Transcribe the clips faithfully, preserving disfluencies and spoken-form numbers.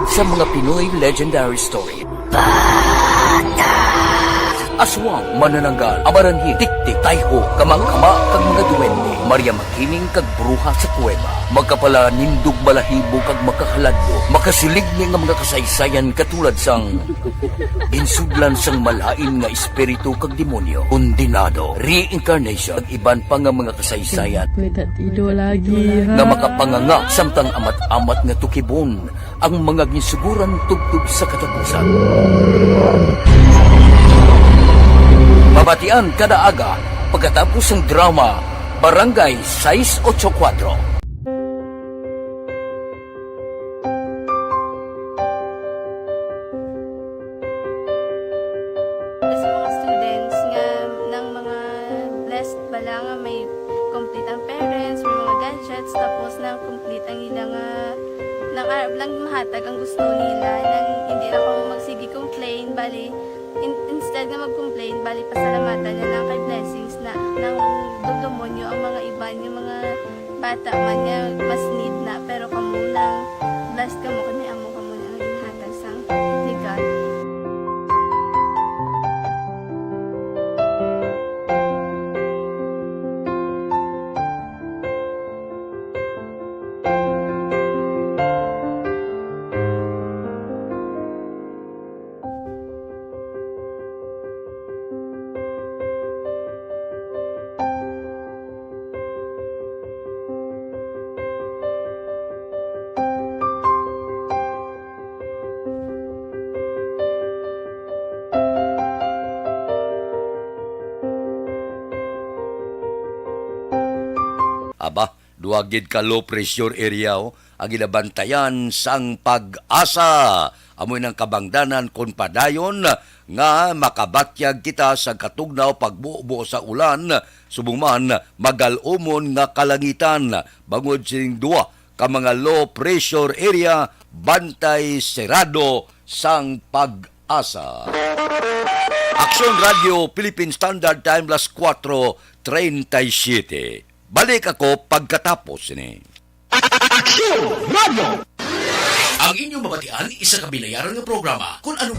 Sa mga Pinoy legendary story. Aswang, manananggal, amaranhil, tiktik, tayho, kamakama, kag mga duwende. Maria Makining kag bruha sa kuweba. Makapalanindog, balahibo, kag makahaladlok. Makasiling ni nga mga kasaysayan katulad sang ginsudlan sang malain nga espiritu kag demonyo, kondenado, reincarnation, kag iban pa nga mga kasaysayan May tatido lagi, ha? nga makapanganga samtang amat-amat nga tukibon ang mga ginsuguran tubtob sa katapusan. Mabatian kada aga pagkatapos sang drama Barangay sais ocho kuwatro. Sa mga students nga nang mga blessed bala nga may complete ang parents, may mga gadgets, tapos nang complete ang ila nga nang arab lang mahatag ang gusto nila, nang hindi na ko magsige complain, bali in, instead nga mag-complain, bali pasalamatan na lang kay blessings na nang dugdumonyo ang mga iban nga mga bata man nga mas need na, pero kamo lang, blessed kamo kay may amo kamo na nga ginhatag sang ni God. Aba, duha gid ka low pressure area, oh, ang ginabantayan sang PAGASA. Amo nang kabangdanan kon padayon nga makabatyag kita sa katugnaw pagbubo sa ulan, subong man magal-umon nga kalangitan. Bangod sining duha ka mga low pressure area, bantay serado sang PAGASA. Aksyon Radio Philippine Standard Time, las kuwatro treinta y siete. Balik ako pagkatapos ni Aksyon Radio. Ang inyong mabatian, isa ka binayaran nga programa. Kung ano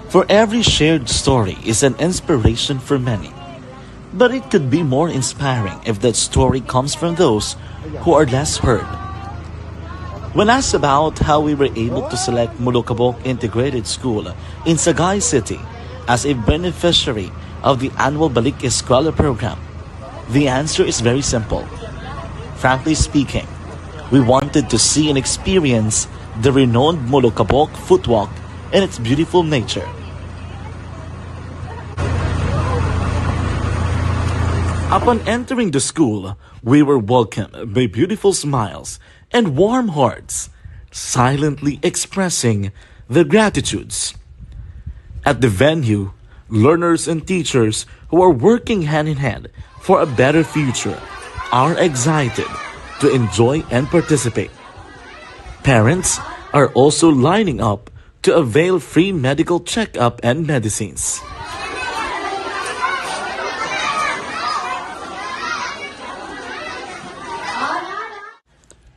For every shared story is an inspiration for many. But it could be more inspiring if that story comes from those who are less heard. When asked about how we were able to select Molokabok Integrated School in Sagay City as a beneficiary of the annual Balik Eskwela program, the answer is very simple. Frankly speaking, we wanted to see and experience the renowned Molokabok footwalk and its beautiful nature. Upon entering the school, we were welcomed by beautiful smiles and warm hearts, silently expressing their gratitudes. At the venue, learners and teachers who are working hand in hand for a better future are excited to enjoy and participate. Parents are also lining up to avail free medical checkup and medicines.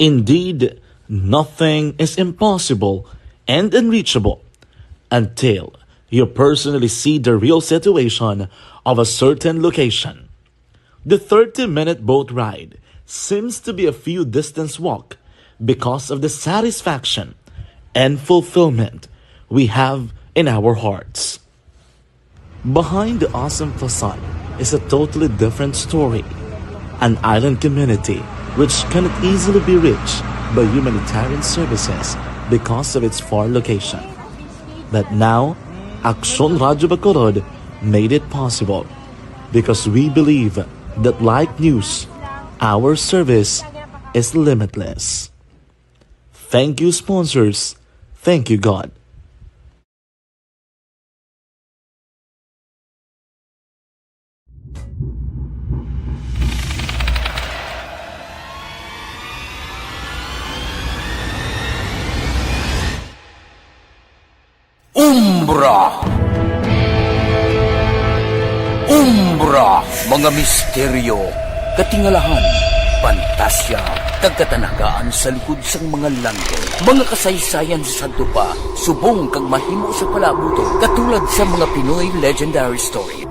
Indeed, nothing is impossible and unreachable until you personally see the real situation of a certain location. The thirty-minute boat ride seems to be a few distance walk because of the satisfaction and fulfillment we have in our hearts. Behind the awesome facade is a totally different story. An island community which cannot easily be reached by humanitarian services because of its far location. But now, Aksyon Radyo Bacolod made it possible because we believe that like news, our service is limitless. Thank you, sponsors. Thank you, God. Umbra. Umbra, mga misteryo, katingalahan, pantasya, kag katanagaan sa likod sang mga langit. Mga kasaysayan sa sadto pa, subong kag mahimo sa palabuton, katulad sa mga Pinoy legendary story.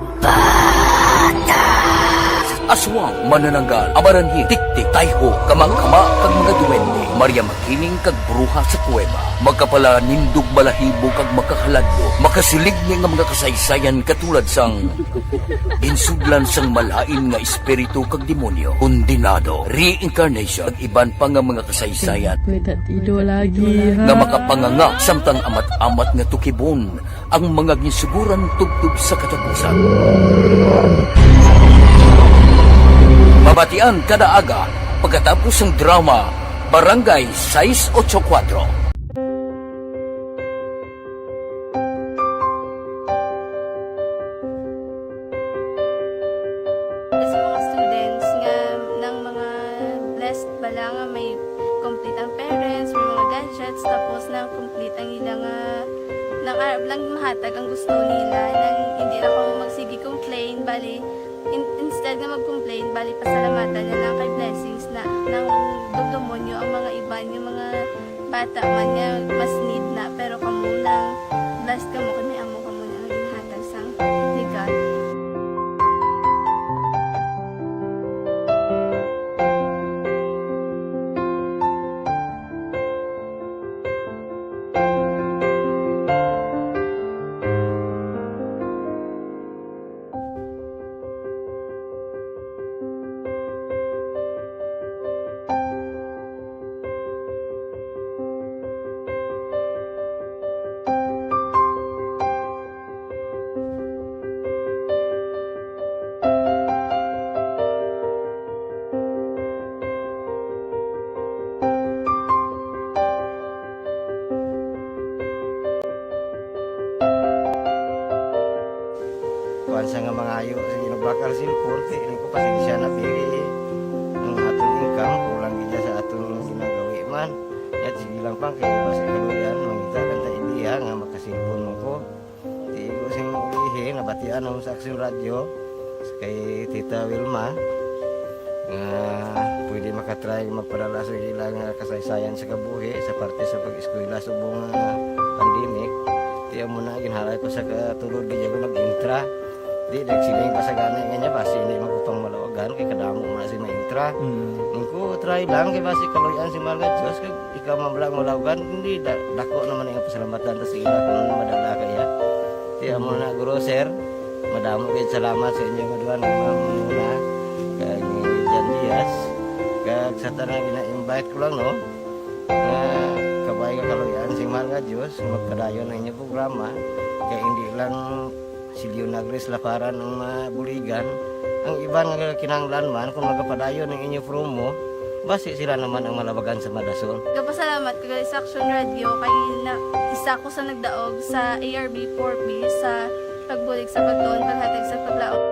Aswang, manananggal, amaranhi, tiktik, tayho, kamangkama, kag mga duwende, Maria Makiling kag bruha sa kuweba, makapalanindog balahibo kag makakaladlo, makasiligni nga mga kasaysayan katulad sang ginsudlan sang malain nga espiritu kag demonyo, kondenado, reincarnation, kag iban pa nga mga kasaysayan May tatido lagi, ha? nga makapanganga samtang amat-amat nga tukibon ang mga ginsuguran tubtob sa katapusan. Mabatian kada aga pagkatapos sang drama Barangay sais ocho kuwatro. Sa mga students nga nang mga blessed bala nga may complete ang parents, may mga gadgets, tapos na complete ang ila nga nang arab lang mahatag ang gusto nila, nang hindi na kamo magsige complain, bali, in-, instead nga mag-complain, bali, pasalamatan na lang kay blessings na nang dumdumon nyo ang mga iban, yung mga bata man nga mas need na, pero kamo nang blessed kamo kay may amo kamo na nga ginhatag sang regalo. Kuwan sa nga mangayo, sige, nagbakal cellphone, kay ini ko pasensya na, pili ang aton income, kulang gid sa aton ginagawi man. Yat, sige lang pang, kay basi kaluyan, mangita lang ta idea nga makasilpon mo ko. Di ko sing ilihi, nabatian ang sa Aksyon Radyo, kay Tita Wilma, nga pwede makatry magpadala sa ilang, ah, kasaysayan sa kabuhi sa parte sa pag-eskwela subong nga pandemic. Di amo na, ginhalay ko sa katulod, di ako nag-intra. Di, nagsiling pa sa gani nga niya, basi hindi man ko pang malawagan, kay kadamo man si maintra. Mm. Nung ko, try lang, kay basi kaluyan si mahal nga Diyos, kag ikaw man lang malawagan, hindi, da-, dako naman ang pasalamatan ta sa ila kung ano madala kaya. Di amo na, Guro, sir, madamo kayo salamat sa inyo nga duha nga mga muna, kag ni Jan Diaz, kag sa tanan gina-invite ko lang, no, nga kabay nga kaluyan si mahal nga Diyos, magpadayon ang inyong programa, kay hindi lang si Leonagris Laparan ang mabuligan, ang iban nga kinahanglan man, kung magapadayon ang inyo promo, basi sila naman ang malabagan sa madason. Gapasalamat ko gali sa Aksyon Radyo kay na, isa ko sa nagdaog sa A R B four B sa pagbulig sa pagtuon, paghatag sa paglaom.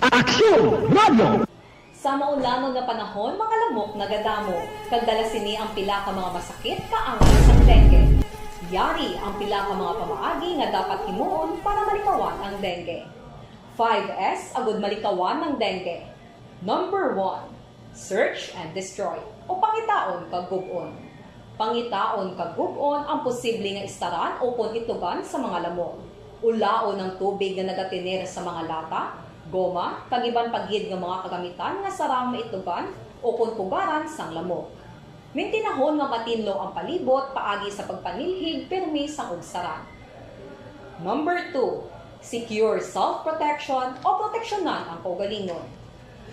Aksyon Radio. Sa maulangon nga panahon, mga lamok nagadamo, kag dala sini ang pila ka mga masakit kaangay sang dengue. Yari ang pila ka mga pamaagi nga dapat himuon para malikawan ang dengue. Five S agud malikawan ang dengue. Number one, search and destroy, o pangitaon kag gub-on. Pangitaon kag gub-on ang posible nga istaran ukon itugan sa mga lamok. Ulaon ang tubig nga nagatener sa mga lata, goma, kag iban pa gid nga mga kagamitan nga sarang maitugan ukon pugaran sang lamok. Mintinahon nga matinlo ang palibot paagi sa pagpanilhig pirmi sang ugsaran. Number two, secure self-protection o proteksyonan ang kaugalingon.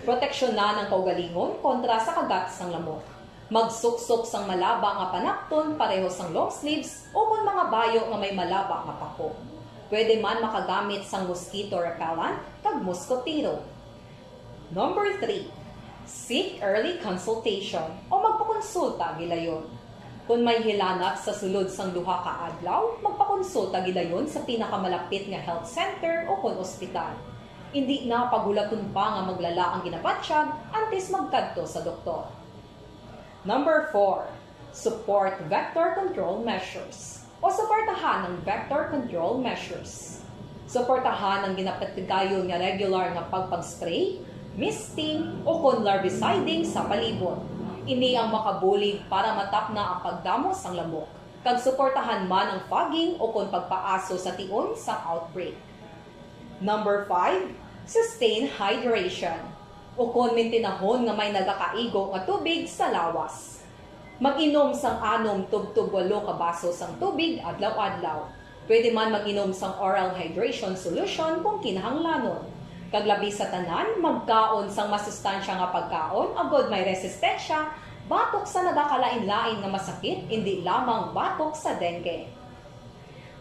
Proteksyonan ang kaugalingon kontra sa kagat sang lamok. Magsuksok sang malaba nga panapton pareho sang long sleeves ukon mga bayo nga may malaba nga pako. Pwede man makagamit sang mosquito repellent kag moskotero. Number three, seek early consultation o magpakonsulta gilayon. Kon may hilanat sa sulod sang duha ka adlaw, magpakonsulta Konsulta gidayon sa pinakamalapit nga health center o kon ospital. Indi na paghulaton pa nga maglala ang ginabatyag antes magkadto sa doktor. Number four, support vector control measures o suportahan ang vector control measures. Suportahan ang ginapatigayon nga regular nga pagpag-spray, misting, o kon larviciding sa palibot. Ini ang makabulig para matapna ang pagdamo sang lamok, kag suportahan man ang fogging o kon pagpaaso sa tion sang outbreak. Number five, sustain hydration, o kon mintinahon nga may nagakaigo nga tubig sa lawas. Mag-inom sang anom tubtob walo ka baso sang tubig adlaw-adlaw. Pwede man mag-inom sang oral hydration solution kung kinahanglanon. Kag labi sa tanan, magkaon sang masustansya nga pagkaon agod may resistensya batok sa nagakalain-lain nga masakit, indi lamang batok sa dengue.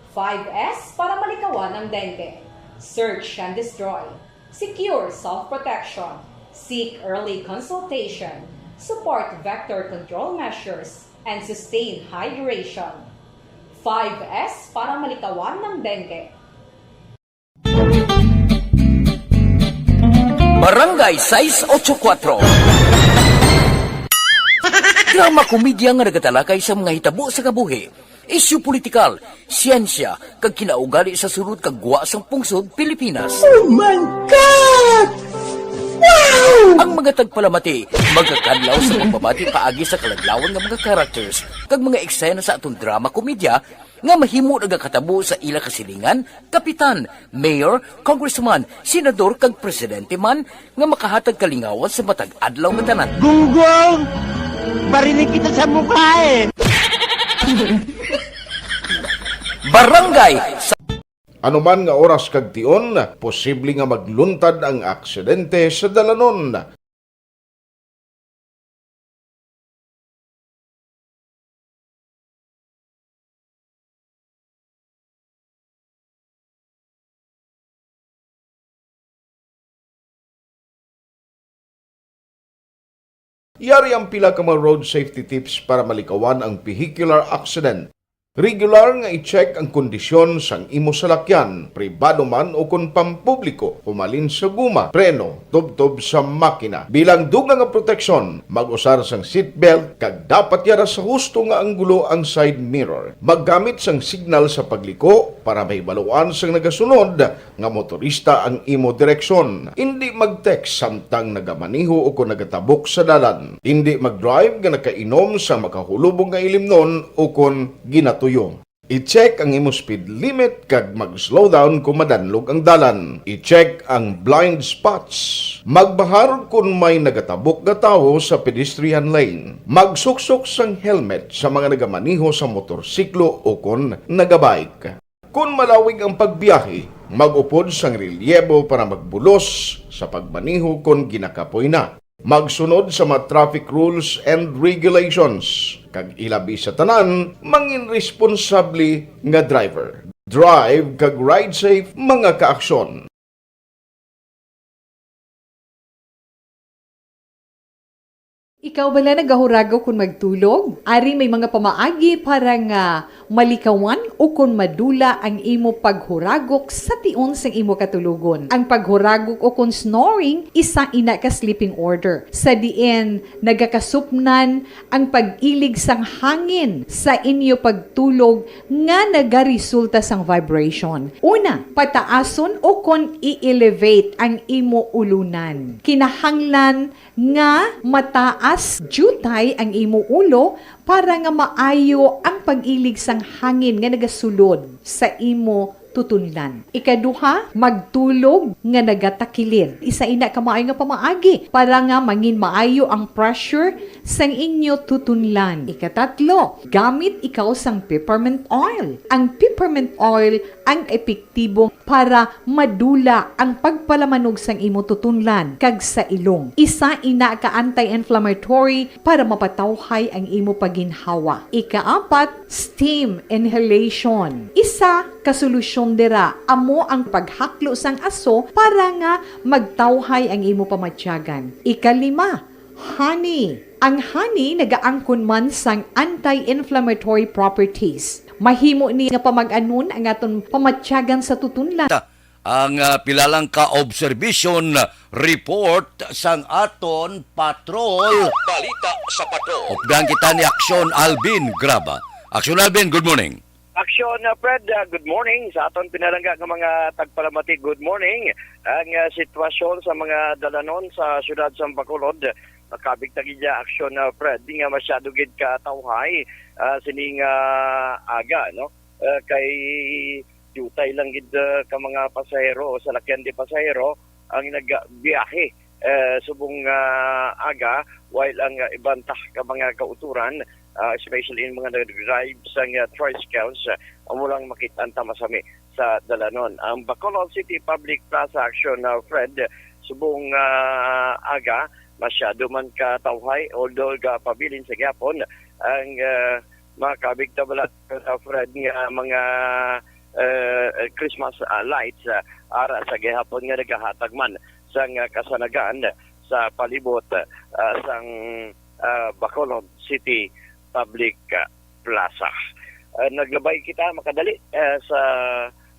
Five S para malikawan ang dengue. Search and destroy. Secure self-protection. Seek early consultation. Support vector control measures. And sustain hydration. Five S para malikawan ng dengue. Barangay sais ocho kuwatro. Drama komedya nga nagatalakay sa mga hitabo sa kabuhi, isyu politikal, siyensya, kag kinaugali sa sulod kag gwa sang pungsod Pilipinas. Oh my God! Wow! Ang mga tagpalamati magakadlaw sa pagbabati paagi sa kaladlawan nga mga characters kag mga eksena sa aton drama komedya nga mahimo nagakatabo sa ila kasilingan, kapitan, mayor, congressman, senador, kag presidente man nga makahatag kalingawan sa matag adlaw nga tanan. Gunggong! Barinig kita sa mukha eh! Barangay sa Anuman nga oras kag tion, posible nga magluntad ang aksidente sa dalanon. Yari ang pila ka mga road safety tips para malikawan ang vehicular accident. Regular nga i-check ang kondisyon sang imo salakyan, pribado man o kon pampubliko, humalin sa guma, preno, tubtob sa makina. Bilang dugang nga proteksyon, mag-usar sang seatbelt kag dapat yara sa husto nga anggulo ang side mirror. Maggamit sang signal sa pagliko para mahibaluan sang nagasunod nga motorista ang imo direksyon. Indi mag-text samtang nagamaneho o kon nagatabok sa dalan. Indi mag-drive nga nakainom sa makahulubong nga ilimnon o kon ginatuyo. I-check ang imo speed limit kag mag-slow down kon madanlog ang dalan. I-check ang blind spots. Magbahar kon may nagatabok nga tawo sa pedestrian lane. Magsuksok sang helmet sa mga nagamaneho sa motorsiklo o kon nagabike. Kon malawig ang pagbiyahe, mag-upod sang relyebo para magbulos sa pagmaneho kon ginakapoy na. Magsunod sa mga traffic rules and regulations, kag ilabi sa tanan, mangin responsable nga driver. Drive kag ride safe, mga kaaksyon. Ikaw bala nagahuragok kon magtulog? Ari may mga pamaagi para nga malikawan o kon madula ang imo paghuragok sa tion sang imo katulogon. Ang paghuragok o kon snoring, isa ina ka sleeping order, sa diin nagakasupnan ang pag-ilig sang hangin sa inyo pagtulog nga nagaresulta sang vibration. Una, pataason o kon i-elevate ang imo ulunan. Kinahanglan nga mataas diutay ang imo ulo para nga maayo ang pag-ilig sang hangin nga nagasulod sa imo tutunlan. Ikaduha, magtulog nga nagatakilid. Isa ina ka maayo nga pamaagi para nga mangin maayo ang pressure sang inyo tutunlan. Ikatatlo, gamit ikaw sang peppermint oil. Ang peppermint oil ang epektibo para madula ang pagpalamanog sang imo tutunlan kag sa ilong. Isa ina ka anti-inflammatory para mapatawhay ang imo pagginhawa. Ikaapat, steam inhalation. Isa ka solusyon dira amo ang paghaklo sang aso para nga magtawhay ang imo pamatyagan. Ikalima, Honey. Ang honey nagaangkon man sang anti-inflammatory properties. Mahimo ni nga pamag-anon ang aton pamatyagan sa tutunlan. Ta-, ang, ah, pila lang ka observation report sang aton patrol. Balita sa patrol. Updan kita ni Aksyon Alvin Graba. Aksyon Alvin, good morning. Aksyon, uh, Fred, uh, good morning. Sa aton pinalangga nga mga tagpalamati, good morning. Ang, uh, sitwasyon sa mga dalanon sa siyudad sa Bacolod, makabig ta gid ya, Aksyon, uh, Fred, nga masyado gid ka tawhay, uh, sining, uh, aga, no? Uh, kay diutay lang gid, uh, ka mga pasahero o salakyan di pasahero ang nagbiyahe, uh, subong, uh, aga, while ang, uh, iban ta ka mga kautoran, uh, especially in mga nag-drive sang, uh, tricycles, uh, amo lang makit-an ta masami sa dalanon. Ang Bacolod City Public Plaza, Aksyon, uh, Fred, subong, uh, aga, masyado man ka tawhay, although gapabilin sa gihapon ang, uh, makabig ta bala, uh, Fred, nga mga, uh, Christmas, uh, lights, uh, ara sa gihapon nga nagahatag man sang, uh, kasanagan sa palibot, uh, sang, uh, Bacolod City Public, uh, Plaza. Uh, naglabay kita makadali, uh, sa,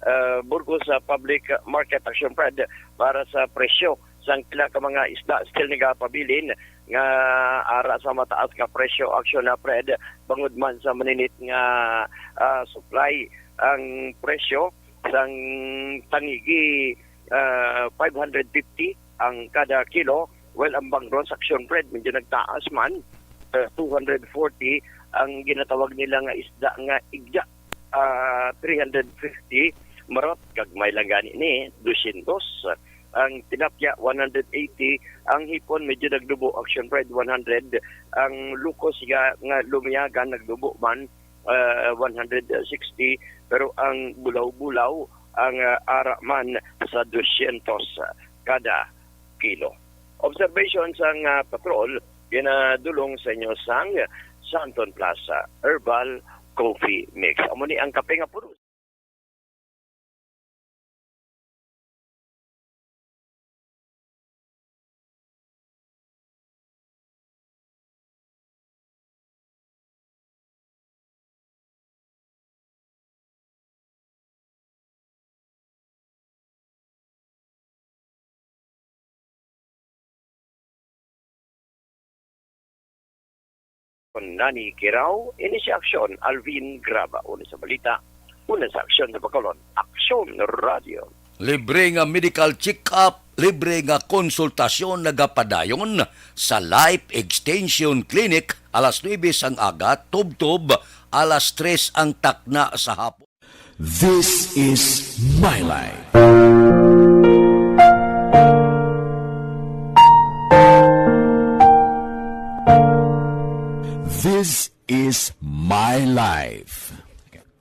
uh, Burgos, uh, Public Market, Aksyon Fred, para sa presyo sang pila ka mga isda. Still nagapabilin nga ara sa mataas nga presyo, Aksyon, uh, Fred, bangod man sa maninit nga, uh, supply. Ang presyo sang tangigi, uh, five hundred fifty ang kada kilo, while ang bangros, Aksyon Fred, medyo nagtaas man, uh, two hundred forty ang ginatawag nila nga isda nga igya, uh, three hundred fifty, marot, gagmay lang gani ni, dusyentos. Ang tilapia, one hundred eighty, ang hipon medyo nagdubo, Aksyon Fred, one hundred, ang lukos nga, nga lumiyagan nagdubo man, uh, one hundred sixty, pero ang bulaw-bulaw, ang, uh, ara man sa dusyentos kada kilo. Observation sang, uh, patrol, ginadulong sa inyo sang Santon Plaza Herbal Coffee Mix. Amo ni ang kape nga puno. Nani Kirao, ini si Aksyon Alvin Graba. Una sa balita, una sa Aksyon sa Bacolod, Aksyon Radio. Libre nga medical check-up, libre nga konsultasyon nagapadayon sa Life Extension Clinic, alas nuebe sang aga tubtob alas tres ang takna sa hapon. This is My Life. This is My Life.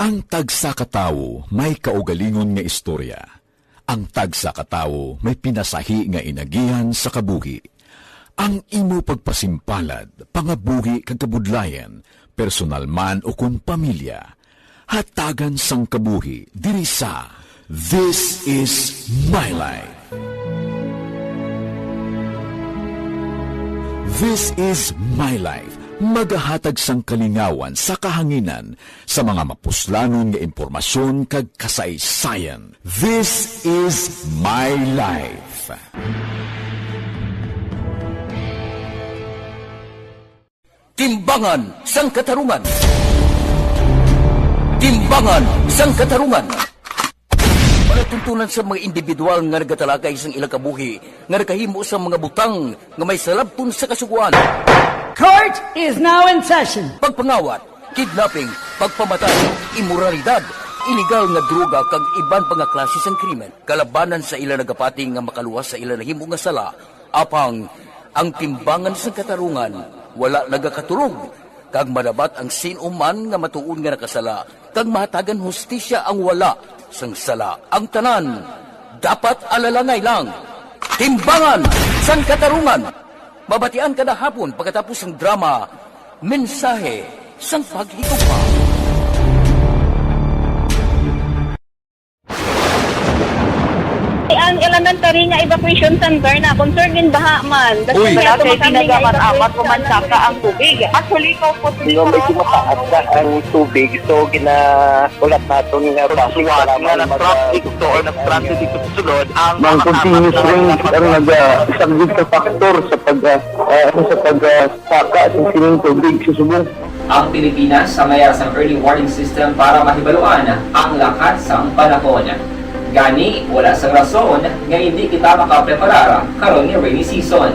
Ang tagsa ka tawo may kaugalingon nga istorya. Ang tagsa ka tawo may pinasahi nga inagihan sa kabuhi. Ang imo pagpasimpalad, pangabuhi kag kabudlayan, personal man ukon pamilya, hatagan sang kabuhi diri sa This is My Life. This is My Life, magahatag sang kalingawan sa kahanginan sa mga mapuslanon nga impormasyon kag kasaysayan. This is My Life. Timbangan sang Katarungan. Timbangan sang Katarungan. Palatuntunan sa mga individual nga nagatalakay sang ilang kabuhi nga nakahimo sa mga butang nga may salabton sa kasugoan. Court is now in session. Pagpangawat, kidnapping, pagpamatay, imoralidad, iligal nga droga kag iban pa nga klase sang krimen kalabanan sa ila nagapati nga makaluwas sa ila nahimo nga sala. Apang ang timbangan sang katarungan wala nagakatulog, kag madabat ang sin-o man nga matuod nga nakasala, kag mahatagan hustisya ang wala sang sala. Ang tanan dapat alalangay lang. Timbangan sang Katarungan. Mabatian kada hapon pagkatapos sang drama, Mensahe sang Paghigugma. Ang ilan Nagtari nga evacuation center na, concern din baha man. Uy. Wala kay tinaga man amat o mansaka ang tubig. Actually, ko po. Di ba, medyo mataas na ang tubig, so ginahulat naton nga traffic para nga mag- nag-traffic to or nag-traffic dito sa sulod ang mga continuous rain ang naga-, isa gid ka factor sa pag, ah, ah, sa pag, ah, saka sa sining tubig sa subong. Ang Pilipinas sa mayar sang early warning system para mahibaluan ang lakat sang panahon. Gani, wala sang rason nga hindi kita makapreparar karon nga rainy season.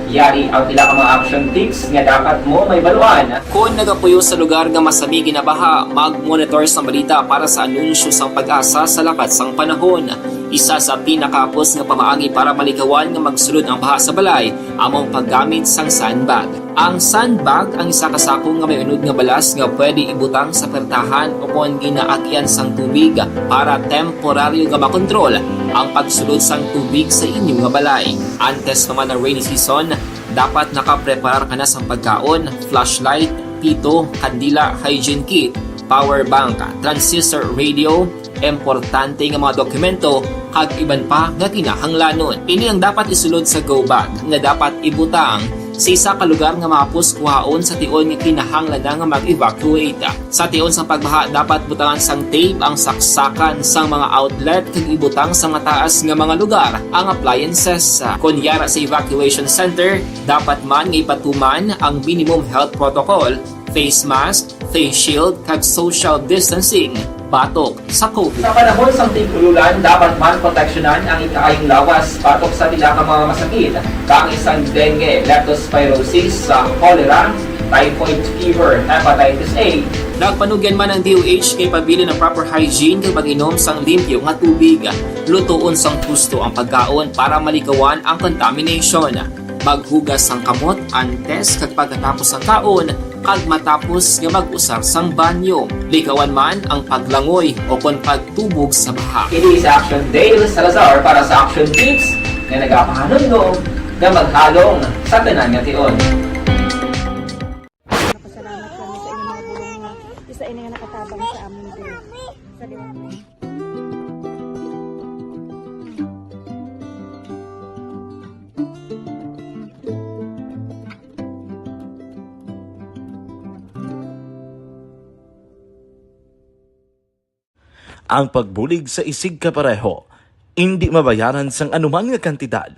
Yari ang pila ka mga action tips nga dapat mo mahibaluan. Kon nagapuyo sa lugar nga masami ginabaha, mag-monitor sang balita para sa anunsyo sang PAGASA sa lakat sang panahon. Isa sa pinakahapos nga pamaagi para malikawan nga magsulod ang baha sa balay amo ang paggamit sang sandbag. Ang sandbag ang isa ka sako nga may unod nga balas nga pwede ibutang sa pertahan o kon ginaagian sang tubig para temporaryo nga makontrol ang pagsulod sang tubig sa inyo nga balay. Antes pa man ang rainy season, dapat nakapreparar ka na sang pagkaon, flashlight, pito, kandila, hygiene kit, power bank, transistor radio, importante nga mga dokumento, kag iban pa nga kinahanglanon. Ini ang dapat isulod sa go bag nga dapat ibutang sa isa ka lugar nga mahapos kuhaon sa tion nga kinahanglan na nga mag-evacuate. Sa tion sang pagbaha, dapat butangan sang tape ang saksakan sang mga outlet kag ibutang sa mataas nga mga lugar ang appliances. Kon yara sa evacuation center, dapat man nga ipatuman ang minimum health protocol, face mask, face shield, kag social distancing batok sa COVID. Sa panahon sang tig-ululan, dapat man proteksyonan ang ikaayong lawas batok sa pila ka mga masakit, kaangay sang dengue, leptospirosis, sa cholera, typhoid fever, hepatitis A. Nagpanugyan man ang D O H nga ipabilin ang proper hygiene kag pag-inom sang limpyo nga tubig. Lutoon sang husto ang pagkaon para malikawan ang contamination. Maghugas sang kamot antes kag pagkatapos sang kaon, kag matapos nga mag-usar sang banyo. Likawan man ang paglangoy o kon pagtubog sa baha. Ini si Action Dale Salazar para sa Action Tips nga nagapahanumdom nga maghalong sa tanan nga tion. Nagpasalamat kami sa inyong mga bulong nga isa ini nga nakatabang sa amin diri. Sa liwanag. Ang pagbulig sa isigkapareho indi mabayaran sang anuman nga kantidad.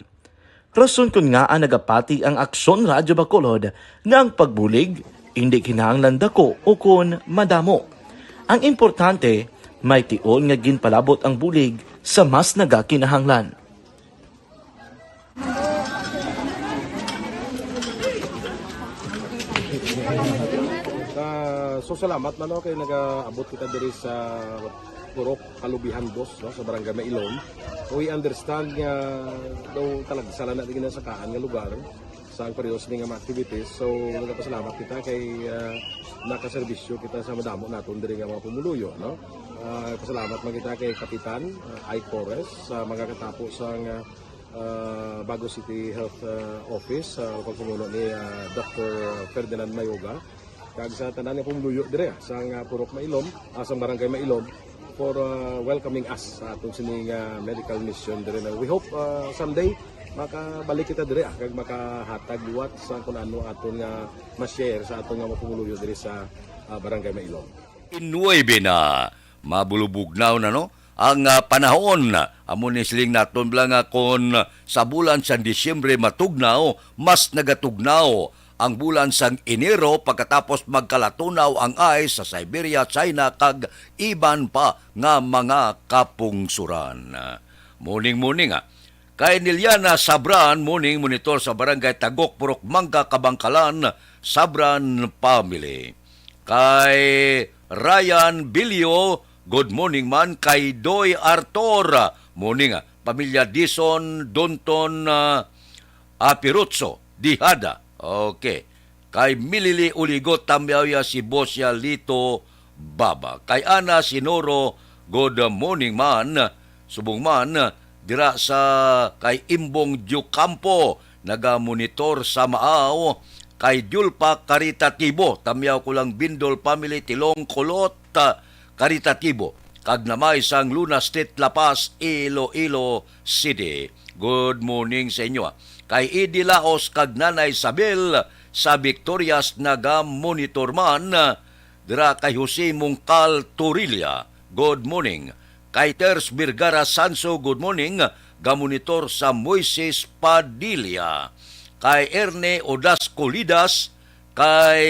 Rason kon ngaa nagapati ang Aksyon Radyo Bacolod nga ang pagbulig indi kinahanglan dako ukon madamo. Ang importante, may tion nga ginpalabot ang bulig sa mas nagakinahanglan. Ah, so salamat man, no, kay nagaabot kita diri sa Purok Kalubihan Dos, no, sa Barangay Mailom. We understand nga daw talagsa lang na di ginasakaan nga lugar sa ang periodo sini nga mga activities. So, nagapasalamat kita kay, ah, nakaserbisyo kita sa madamo naton diri nga mga pumuluyo, no? Ah, pasalamat man kita kay Kapitan, ah, Ike Torres sa mga katapo sa nga, ah, Bago City Health, ah, Office, ah, pagpamuno ni, ah, Doctor Ferdinand Mayoga, kag sa tanan nga pumuluyo dire, ah, sa nga Purok Mailom, ah, sa Barangay Mailom, for, ah, welcoming us sa aton sini nga medical mission dire na. We hope, ah, someday makabalik kita dire, ah, kag makahatag liwat sa kun ano aton nga ma-share sa aton nga mga pumuluyo dire sa, ah, Barangay Mailom. Inuwebe na, mabulubugnaw na, no? Ang, ah, panahon, amo ni siling naton bala nga kon sa bulan sang Disyembre matugnaw, mas nagatugnaw ang bulan sang Enero pagkatapos magkalatunaw ang ice sa Siberia, China, kag iban pa nga mga kapungsuran. Morning, morning, ah. Kay Niliana Sabran, morning, monitor sa Barangay Tagok, Purok Mangga, Kabangkalan, Sabran family. Kay Ryan Bilio, good morning man. Kay Doy Artor, morning, ah. Pamilya Dison, Donton, ah, Apirutso, Dihada. Okay. Kay Milili Uligot, tamyaw ya si Boss ya Lito Baba. Kay Ana Sinoro, good morning man. Subong man, dira sa kay Imbong Diocampo, naga-monitor sa Maaw. Kay Diulpa Karitatibo, tamyaw ko lang Bindol family, Tilong Kulot, ah, Karitatibo. kag Namay sang Luna Street, La Paz, Iloilo City. Good morning sa inyo. Kay Idi Laos kag Nanay Sabel sa Victorias naga-monitor man. Dira kay Jose Mungkal Torilla, good morning. Kay Ters Vergara Sanso, good morning. Gamonitor sa Moises Padilla. Kay Erne Odas Colidas, kay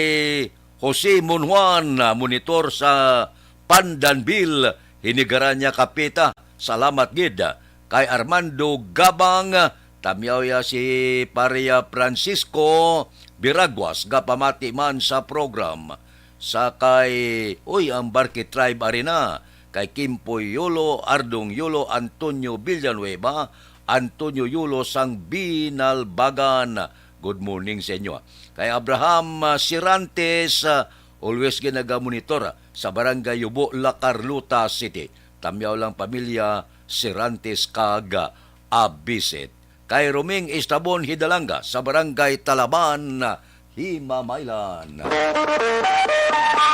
Jose Monjuan, ah, monitor sa Pandanville, Hinigaranya, Kapita. Salamat gid. Kay Armando Gabang, tamyaw ya si Paria Francisco Viraguas, gapamati man sa program. Sa kay, uy, ang Barque Tribe Arena, kay Kimpoy Yulo, Ardong Yulo, Antonio Villanueva, Antonio Yulo sang Binalbagan. Good morning sa inyo. Kay Abraham, ah, Sirantes, ah, always ginagamonitor, ah, sa Barangay Yubo, La Carlota City. Tamyaw lang pamilya Sirantes kag, ah, Abisit. Kay Roming Estabon Hidalanga sa Barangay Talaban, Himamaylan.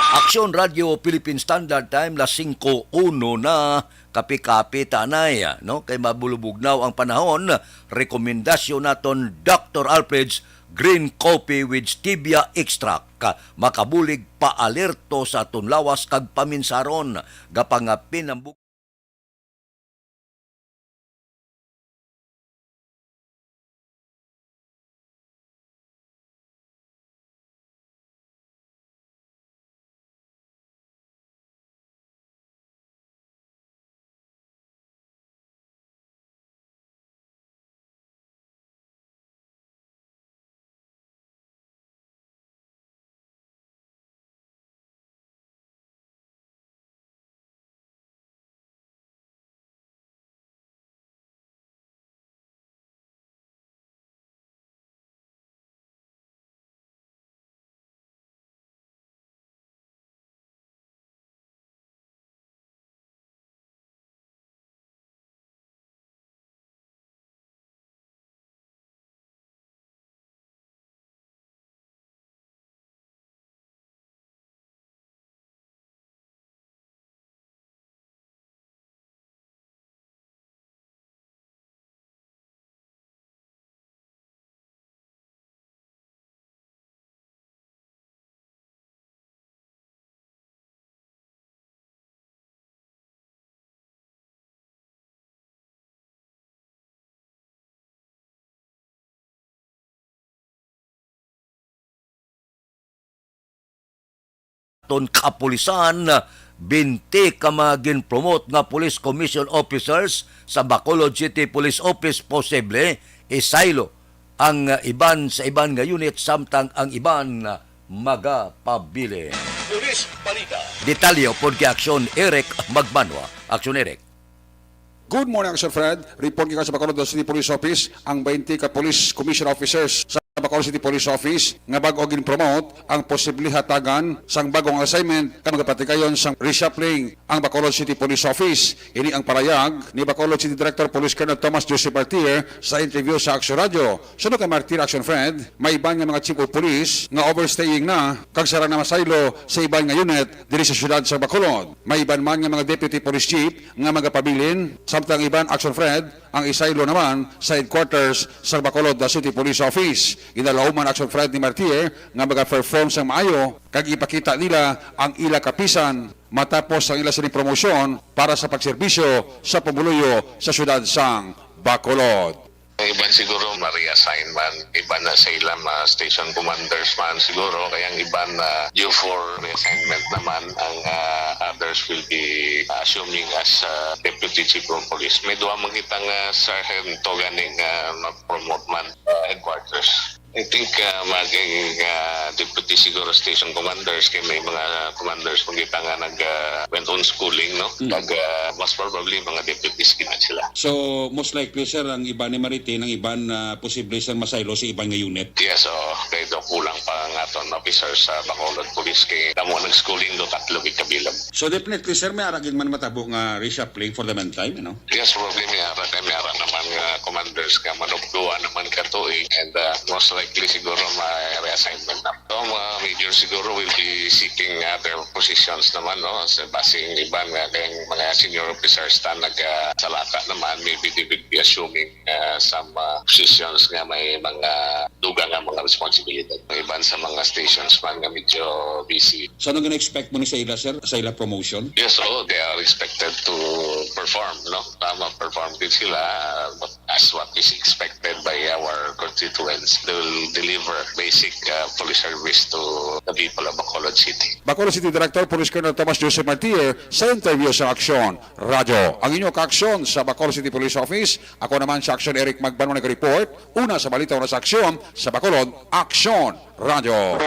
Aksyon Radio Philippine Standard Time, las singko uno na, kape-kape tanay, no? Kay mabulubugnaw ang panahon, rekomendasyon naton Doctor Alfred's Green Coffee with Stevia Extract. Makabulig pa alerto sa aton lawas kag paminsaron, gapangapin ang bu- Ton kapulisan, bente ka mga gin-promote nga police commission officers sa Bacolod City Police Office posible isaylo ang, uh, iban sa iban nga unit, samtang ang iban, uh, magapabilin. Police Balita. Detalye upod kay Aksyon Eric Magbanwa. Aksyon Eric. Good morning, Action Fred. Report gikan sa Bacolod City Police Office. Ang twenty ka Police Commission Officers sa Bacolod City Police Office nga bag-o gin-promote ang posible hatagan sang bagong assignment kag magapatigayon sang reshuffling ang Bacolod City Police Office. Ini ang parayag ni Bacolod City Director Police Colonel Thomas Joseph Martir sa interview sa Action Radio. Suno kay Martir, Action Fred, may iban nga mga chief of police nga overstaying na kag sarang na masaylo sa iban nga unit diri sa siyudad sa Bacolod. May iban man nga mga deputy police chief nga magapabilin, samtang iban, Action Fred, ang isaylo naman sa headquarters sa Bacolod City Police Office. Ginalauman, Action Fred, ni Martir nga magaperform sang maayo kag ipakita nila ang ila kapisan matapos ang ila sining promosyon para sa pagserbisyo sa pumuluyo sa siyudad sang Bacolod. Ang iban siguro ma-reassign man, iban na sa ila ma-station commanders man siguro, kay ang iban na due for reassignment naman, ang, ah, others will be assuming as, ah, deputy chief of police. May duha man kita nga sarhento gani nga ma-promote man sa headquarters. I think, ah, maging, ah, deputy siguro station commanders, kay may mga commanders man kita nga nag, ah, went on schooling, no? Mm. Kag, ah, most probably, mga deputies gid sila. So, most likely, sir, ang iban ni ma-retain, ang iban, ah, posible, sir, masaylo sa iban nga unit? Yes, oo. Kay daw kulang pa ang aton officer sa Bacolod Police, kay damo nag-schooling do, tatlo gid kabilang. So, definitely, sir, may ara gid man matabo nga reshuffling for the meantime, you know? Yes, probably may ara, kay may ara naman nga commanders nga manugtuan naman ka tuig, and, ah, most likely siguro may reassignment na. So, mga Major siguro will be seeking other positions naman, no? Sa basing iban nga kay mga senior officers ta nagasalaka naman, maybe they will be assuming uh, some uh, positions nga may mga dugang nga mga responsibility. Iban sa mga stations man nga medyo busy. So, ano gina-expect mo ni sa ila, sir, sa ila promotion? Yes, so they are expected to perform, no? Tama, perform din sila. Uh, but as what is expected by our constituents, they will deliver basic uh, police service to the people of Bacolod City. Bacolod City Director Police Colonel Thomas Joseph Martir sa interview sa Aksyon Radyo. Ang inyo kaaksyon sa Bacolod City Police Office, ako naman sa Aksyon Eric Magbanwa nag-report. Una sa balita, una sa aksyon sa Bacolod, Aksyon Radyo.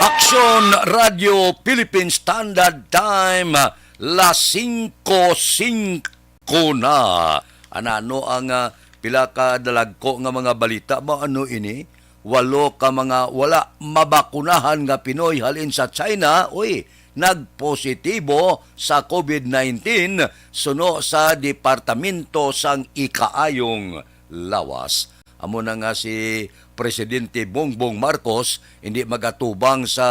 Aksyon Radyo Philippine Standard Time, las singko singko na. Anano ang ah, pila ka dalagko nga mga balita ba? Ano ini? Walo ka mga wala mabakunahan nga Pinoy halin sa China, uy, nagpositibo sa covid nineteen suno sa Departamento sang Ikaayong Lawas. Amo na nga si Presidente Bongbong Marcos hindi magatubang sa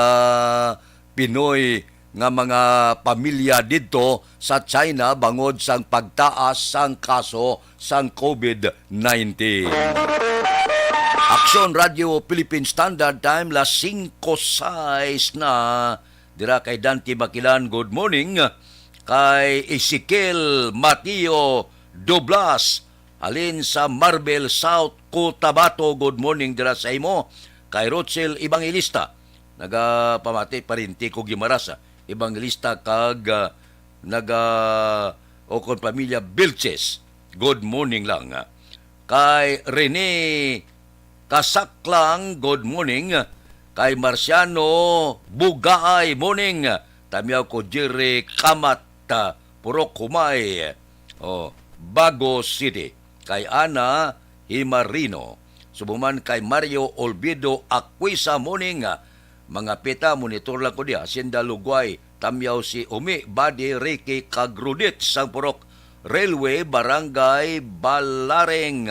Pinoy nga mga pamilya didto sa China bangod sang pagtaas sang kaso sang covid nineteen. Aksyon Radyo Philippine Standard Time, las singko sais na. Dira kay Dante Makilan, good morning. Kay Ezekiel Mateo Doblas, halin sa Marbel, South Cotabato, good morning dira sa imo. Kay Rochel Evangelista, nagapamati, parinti ko Gimaras, ah. Evangelista kag ah, naga o kon pamilya Vilches, good morning lang. Kay Rene Kasaklang, good morning. Kay Marciano Bugaay, morning. Tamyaw ko Jerry Kamat, ah, Purok Humay, oh, Bago City. Kay Ana Himarino. Subong man kay Mario Olvido Aquisa, morning. Mga pita, monitor lang ko diha. Hacienda Lugway, Tamyaw si Umi, Badi, Ricky, kag Rudit sang Purok Railway, Barangay Balareng.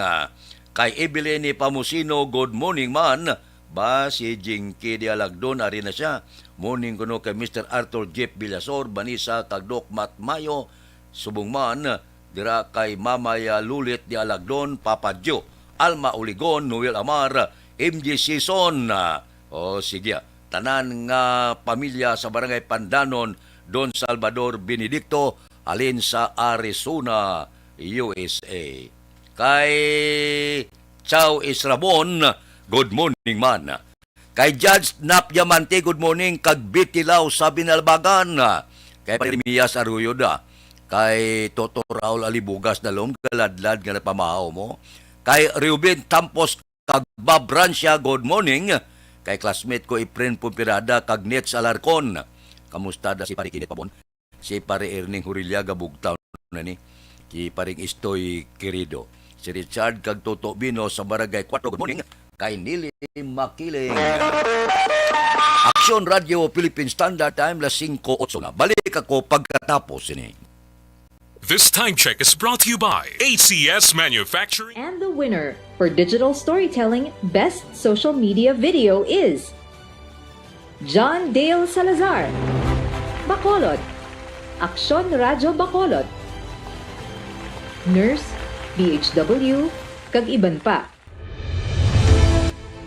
Kay Evelyn ni Pamusino, good morning man. Ba, si Jinky di Alagdon, ari na siya. Morning kuno kay Mister Arthur Jeff Villasor, Vanessa, kag Doc Matt Mayo. Subong man, dira kay Mama ya Lulit di Alagdon, Papa Joe, Alma Uligon, Noel Amar, M J Season. O, sige, tanan nga pamilya sa Barangay Pandanon, Don Salvador Benedicto, halin sa Arizona, U S A. Kay Chow Israbon, good morning man. Kay Judge Nap Diamante, good morning. Kag Bitilaw sa Binalbagan. Kay Jeremias Arroyo da. Kay Toto Raul Alibugas na lom, galadlad nga napamahaw mo. Kay Reuben Tampos kag Bob Rancia, good morning. Kay classmate ko Efren Pumpirada kag Nets Alarcon. Kamusta da si Pare Kenneth Pabon? Si Pare Erning Hurillaga, Bugtaw na ni. Si Paring Istoy Querido. Si Richard kag Toto Bino sa Barangay Cuatro, good morning. Kay Nili Makiling. Aksyon Radyo Philippine Standard Time, las singko otso na. Balik ako pagkatapos sini. This time check is brought to you by A C S Manufacturing. And the winner for digital storytelling best social media video is John Dale Salazar, Bacolod, Aksyon Radyo Bacolod, Nurse, D H W, kag iban pa.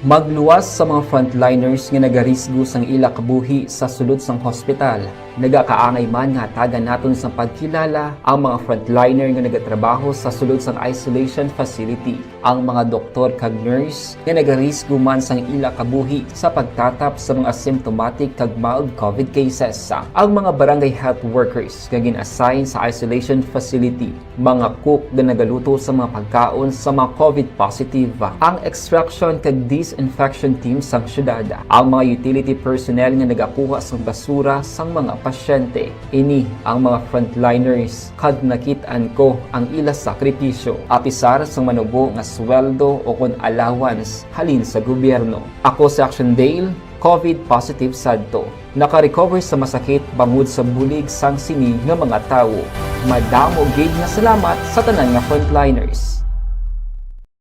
Magluwas sa mga frontliners nga nagarisgo sang ila kabuhi sa sulod sang hospital. Nagakaangay man nga hatagan naton sang pagkilala ang mga frontliner nga nagatrabaho sa sulod sang isolation facility, ang mga doktor kag nurse nga nagarisgo man sang ila kabuhi sa pagtatap sa mga asymptomatic kag mild covid cases, ang mga barangay health workers nga gin-assign sa isolation facility, mga cook nga nagaluto sa mga pagkaon sa mga covid positive, ang extraction kag disinfection team sang syudad, ang mga utility personnel nga nagakuha sang basura sang mga pasyente. Ini ang mga frontliners, kag nakit-an ko ang ila sakripisyo, apisar sang manubo nga sweldo o kon allowance halin sa gobyerno. Ako si Action Dale, covid positive sadto. Naka-recover sa masakit bangod sa bulig sang sini nga mga tawo. Madamo gid nga salamat sa tanan nga frontliners.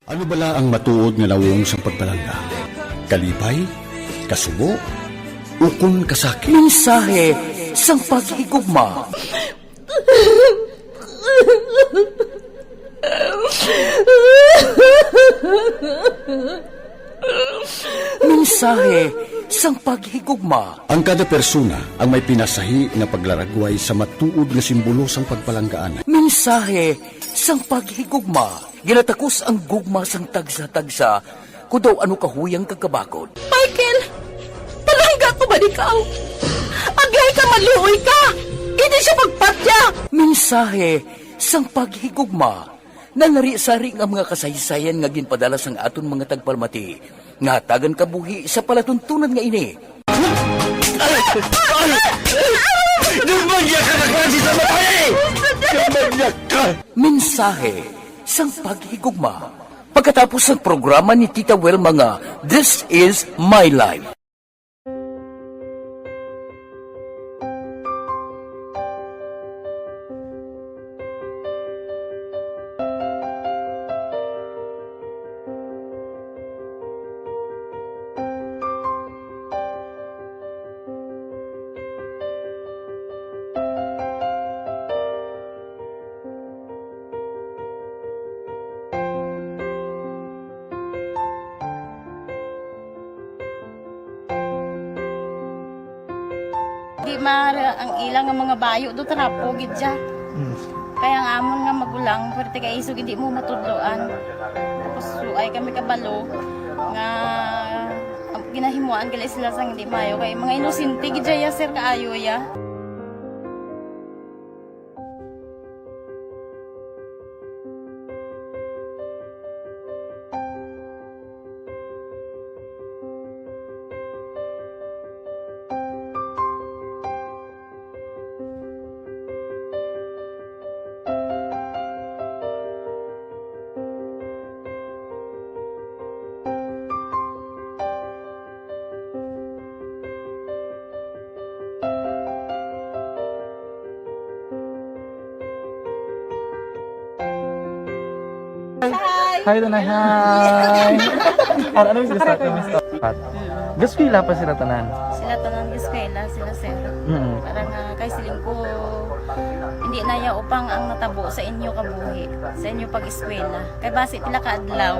Ano bala ang matuod nga nawong sang pagpalangga? Kalipay? Kasubo? Ukon kasakit. Mensahe sang paghigugma. Mensahe sang paghigugma. Ang kada persona ang may pinasahi nga paglaragway sa matuod nga simbolo sang pagpalanggaan. Mensahe sang paghigugma. Ginatakos ang gugma sang tagsa-tagsa, kon daw ano kahuyang kag kabakod. Michael, palangga ko man ikaw. Agay ka, maluoy ka. Hindi siya pagpatya. Mensahe sang paghigugma. Nalarisari nga mga kasaysayan nga ginpadala sang aton mga tagpalamati nga hatagan kabuhi sa palatuntunan nga ini. Demonyo ka na klase sa babae! Demonyo ka! Mensahe sang paghigugma. Pagkatapos sang programa ni Tita Wilma nga This Is My Life. Di ma-, ang ila nga mga bayo do trapo gid siya. Mm. Kaya ang amon nga magulang, pwerte kay isog hindi mo matudloan. Tapos suay kami kabalo nga, um, ginahimuan gali sila sang hindi maayo. Kay mga inosente gid siya, sir, kaayo ya. Hi. Hi, Tanay. Hi. Ano, ano yung gusto? Ano yung gusto? Pat. Gaskwela pa sila tanan? Sila tanan gaskwela, sila, sir. Mm. Para nga kay siling ko, hindi na ya upang ang natabo sa inyo kabuhi, sa inyo pag-eskwela. Kay basi pila ka adlaw,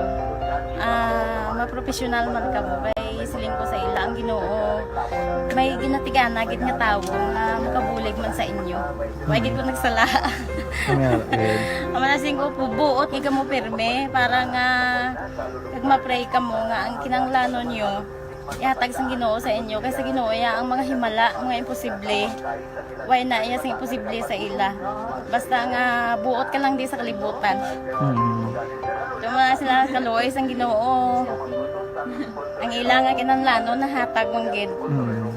ah, mapropesyonal man kamo. Kay siling ko sa ila ang Ginoo, may ginatigana gid nga tawo nga makabulig man sa inyo. Wa gid ko nagsala. Nga, eh. Amo na sing ko, buot nga kamo pirme para nga kag ma-pray kamo nga ang kinahanglanon nyo ihatag sang Ginoo sa inyo, kay sa Ginoo ya ang mga himala, mga imposible. Way na iya sing imposible sa ila. Basta nga buot ka lang di sa kalibutan. Mm. Tuma sila kaluoy sang Ginoo. Ang ila nga kinahanglanon nahatag man gid. Mm.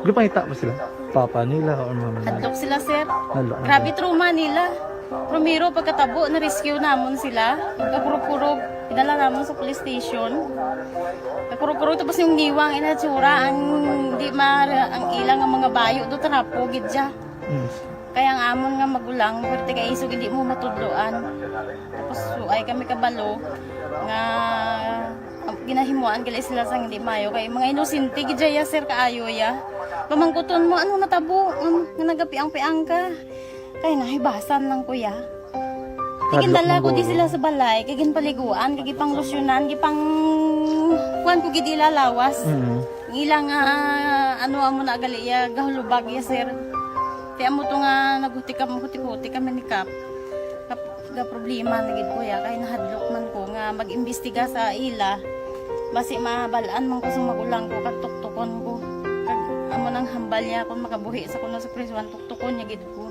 Gipangita ba sila? Papa nila or mama nila? Hadlok sila, sir. Hadlok na Grabe sila. Trauma nila. Primero, pagkatabo, na-rescue namon sila. Pagkakurog-kurog, dinala namon sa police station. Pagkakurog-kurog, tapos yung niwang inatsura, ang di ma-, ang ilang nga mga bayo, do trapo, gid siya. Mm. Kaya ang amon nga magulang, pwerte kay isog, hindi mo matudloan. Tapos, suay kami kabalo nga Ang ginahimuan gali sila sang hindi maayo kay mga inosente gid ya, sir, kaayo ya. Pamangkuton mo, ano natabo? Um, nga nagapiang-piang ka? Kay nahibasan lang ko ya. Hadlok Ginadala man ko di guro. Sila sa balay, kay ginpaliguan, kay gipanglusyonan, gipang kuan ko gid ila lawas. Mm. Ang ila nga, ano, amo na gali ya, gahulubag ya, sir. Ti amo to nga naghuti kami, huti-huti kami ni Kap. Kap-, ga problema na gid ko ya, kay nahadlok man ko nga mag-imbestiga sa ila. Basi mabal-an man ko sa magulang ko, kag tuktukon ko. Kag amo nang hambal niya, kung makabuhi sa kuno sa prisuhan, tuktukon niya gid ko.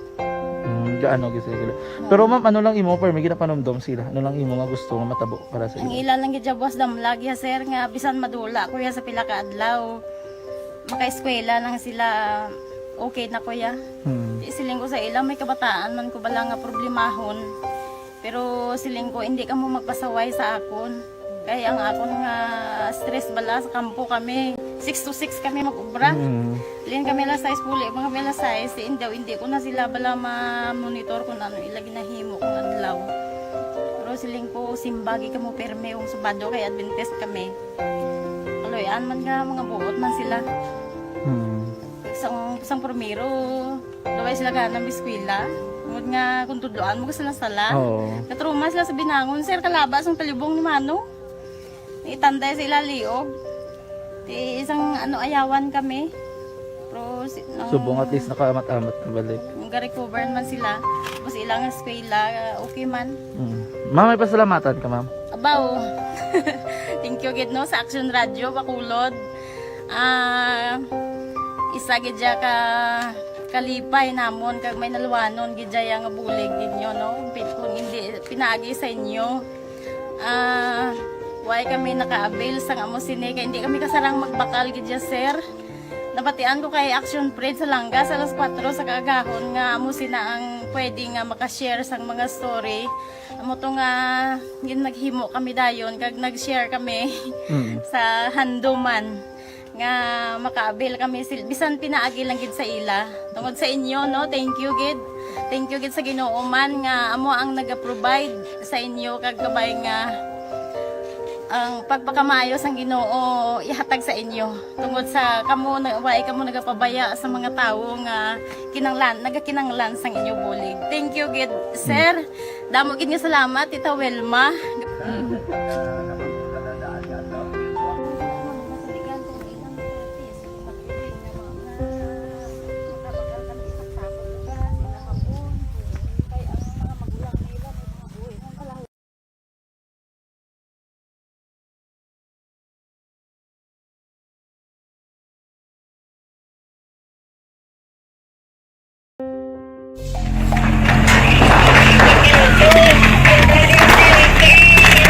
Mm, gaano gid sila? Pero ma'am, ano lang imo, permi ginapanumdom sila? Ano lang imo nga gusto nga matabo para sa Ang ila? Ila lang gid siya buwas damlag ya, sir, nga bisan madula ko ya sa pila ka adlaw, makaeskwela lang sila, okay na ko ya. Hmm. Di siling ko sa ila, may kabataan man ko bala nga problemahon. Pero siling ko, hindi kamo magpasaway sa akon. Kay ang akon nga stress bala sa kampo kami. Six to six kami mag-ubra. Mm. Lin kami alas sais, puli pa kami alas sais. Diin daw, hindi ko na sila bala ma-monitor kung ano ila ginahimo kung adlaw. Pero siling ko, simbagi kamo pirme kung Sabado kay Adventist kami. Kaloy-an man nga mga buot man sila. Hmm. Sang primero, daw ay sila gana mag-eskwela. Tungod nga kung tudloan mo sila sala. Oo. Katruma sila sa binangon, sir, kalaba sang talibong ni Manong. Itanday sa ila liog. Ti isang ano, ayawan kami. Pero si, ang Subong at least nakaamat-amat na balik. Nag-recover naman sila. Tapos ilang eskwela, okay man. Mm. Ma'am, may pasalamatan ka, ma'am? Abaw. Thank you gid, no, sa Action Radio Bacolod. Ah, isa gid siya ka kalipay namon kag may naluwanon gid siya nga bulig ninyo, no? Pi-, kung hindi pinaagi sa inyo, ah, why kami naka-avail sang amo sini? Kay hindi kami kasarang magbakal gid siya, sir. Nabatian ko kay Action Fred sa Langga sa alas kuwatro sa kaagahon nga amo sina ang pwede nga makashare sang mga story. Amo to nga gin-, naghimo kami dayon kag nag-share kami Mm. sa handuman nga maka-avail kami sil-, bisan pinaagi lang gid sa ila. Tungod sa inyo, no, thank you gid. Thank you gid sa Ginoo man nga amo ang naga-provide sa inyo kag kabay nga ang pagpakamaayo sang Ginoo ihatag sa inyo. Tungod sa kamo na, way kamo nagapabaya sa mga tawo nga kinanglan, nagakinanglan sang inyo bulig. Thank you gid, sir. Damo gid nga salamat, Tita Wilma.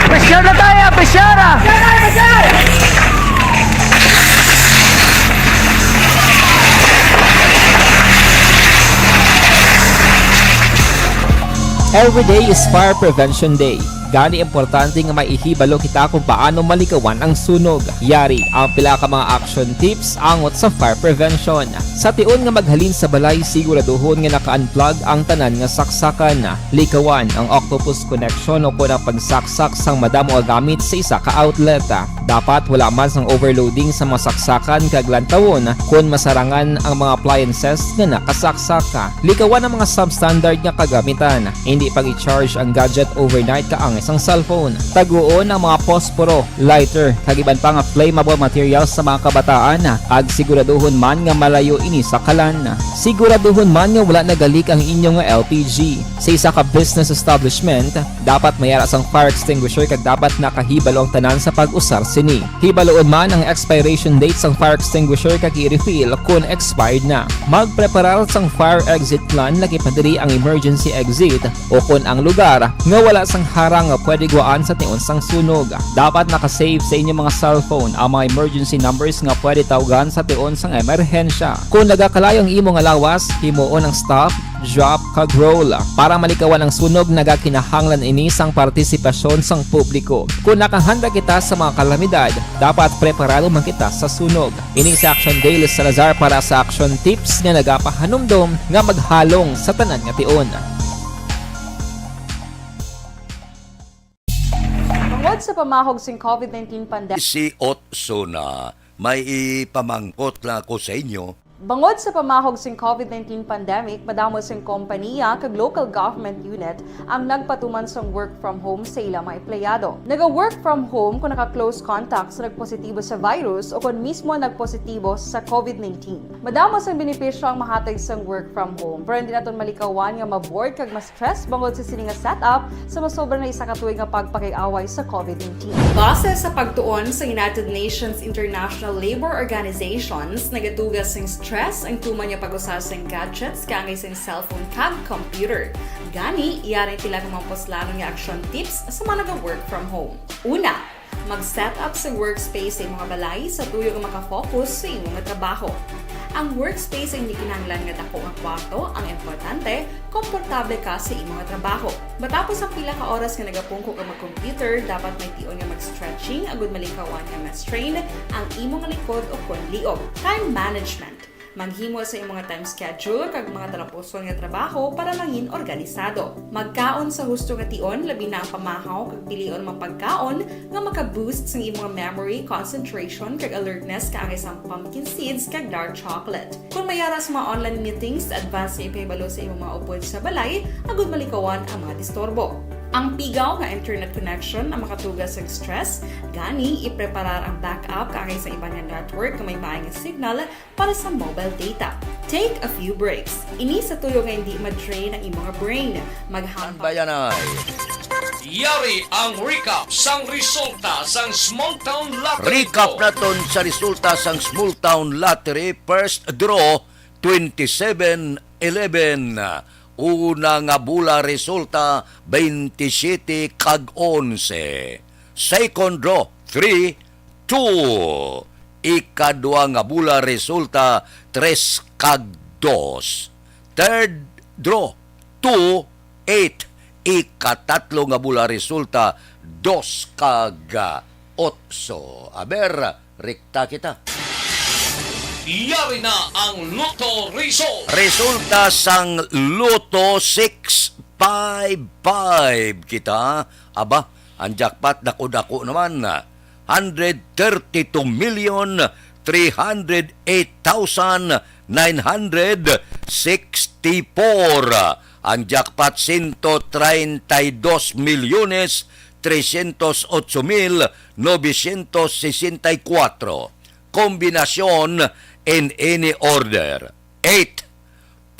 Pressure na tayo, pressure na! Every day is Fire Prevention Day. Gani, importante nga may ihibalo kita kung paano malikawan ang sunog. Yari ang pila ka mga action tips angot sa fire prevention. Sa tion nga maghalin sa balay, siguraduhon nga naka-unplug ang tanan nga saksakan. Likawan ang octopus connection o kon ang pagsaksak sang madamo nga gamit sa isa ka outlet. Dapat wala man sang overloading sa mga saksakan kag lantawon kon masarangan ang mga appliances nga nakasaksak. Likawan ang mga substandard nga kagamitan. Hindi pag-i-charge ang gadget overnight kaangay sang cellphone. Taguon ang mga posporo, lighter, kag iban pa nga flammable materials sa mga kabataan, kag siguraduhon man nga malayo ini sa kalan. Siguraduhon man nga wala nagalik ang inyo nga L P G. Sa isa ka business establishment, dapat may ara sang fire extinguisher kag dapat nakahibalo ang tanan sa pag-usar sini. Hibaluon man ang expiration date sang fire extinguisher kag i-refill kon expired na. Magpreparar sang fire exit plan, lakip na diri ang emergency exit o kon ang lugar nga wala sang harang nga pwede guwaan sa tion sang sunog. Dapat naka-save sa inyo mga cellphone ang mga emergency numbers nga pwede tawgan sa tion sang emerhensya. Kon nagakalayo ang imo nga lawas, himuon ang stop, drop, kag roll. Para malikawan ang sunog, nagakinahanglan ini sang partisipasyon sang publiko. Kon nakahanda kita sa mga kalamidad, dapat preparado man kita sa sunog. Ini si Action Dale Salazar para sa Action Tips nga nagapahanumdom nga maghalong sa tanan nga tion. Tungod sa pamahog sing covid nineteen pandemic, Si Otsuna, may ipamangkot lang ako sa inyo. Bangod sa pamahog sing covid nineteen pandemic, madamo sing kompaniya kag local government unit ang nagpatuman sang work from home sa ila mga empleyado. Naga-work from home kung naka-close contact sa nagpositibo sa virus o kon mismo nagpositibo sa covid nineteen. Madamo sang benepisyo ang mahatag sang work from home, pero hindi naton malikawan nga ma-bored kag ma-stress bangod sa sini nga setup sa masobra na isa ka tuig nga pagpakig-away sa covid nineteen. Base sa pagtuon sa United Nations International Labor Organizations, nagatuga sing stress ang tuman nga pag-usar sing gadgets kaangay sing cellphone kag computer. Gani, yari ang pila ka mga puslanon nga action tips sa mga naga-work from home. Una, mag-set up sa workspace sa imo nga balay sa tuyo nga maka-focus sa imo nga trabaho. Ang workspace ay hindi kinahanglan nga dako nga kwarto ang importante, komportable ka sa imo nga trabaho. Matapos ang pila ka oras nga nagapungko ka mag-computer, dapat may tion nga mag-stretching agud malikawan nga ma-strain ang imo nga likod o kon liog. Time management. Maghimo sa imong time schedule kag mga talapuson nga trabaho para mangin organisado. Magkaon sa husto nga tion, labi na ang pamahaw kag pilion mga pagkaon nga maka-boost sa imong memory, concentration, kag alertness kaangay sang pumpkin seeds kag dark chocolate. Kung may ara sa mga online meetings, advance nga ipahibalo sa imong mga upod sa balay agud malikawan ang mga disturbo. Ang pigaw nga internet connection ang makatuga sa stress, gani ipreparar ang backup kaangay sa iban nga network nga may maay nga signal para sa mobile data. Take a few breaks. Ini sa tuyo nga hindi ma-drain ang imong brain. Maghambal Bayanay. Yari ang recap sang resulta sang Small Town Lottery. Recap naton sa resulta sang Small Town Lottery first draw twenty-seven eleven. Una nga bola resulta twenty-seven kag eleven. Second draw three two. Ikadua nga bola resulta tres kag dos. Third draw two eight. Ikatatlo nga bola resulta dos kag otso. Aber, rekta kita. Yari na ang Lotto result. Resulta sang Lotto six five five kita. Aba, ang jackpot dako-dako naman. Hundred thirty-two million three hundred eight thousand nine hundred sixty-four. Ang jackpot, sento treinta y dos milyones trescientos ocho mil novecientos sesenta y cuatro. Kombinasyon in any order. Eight,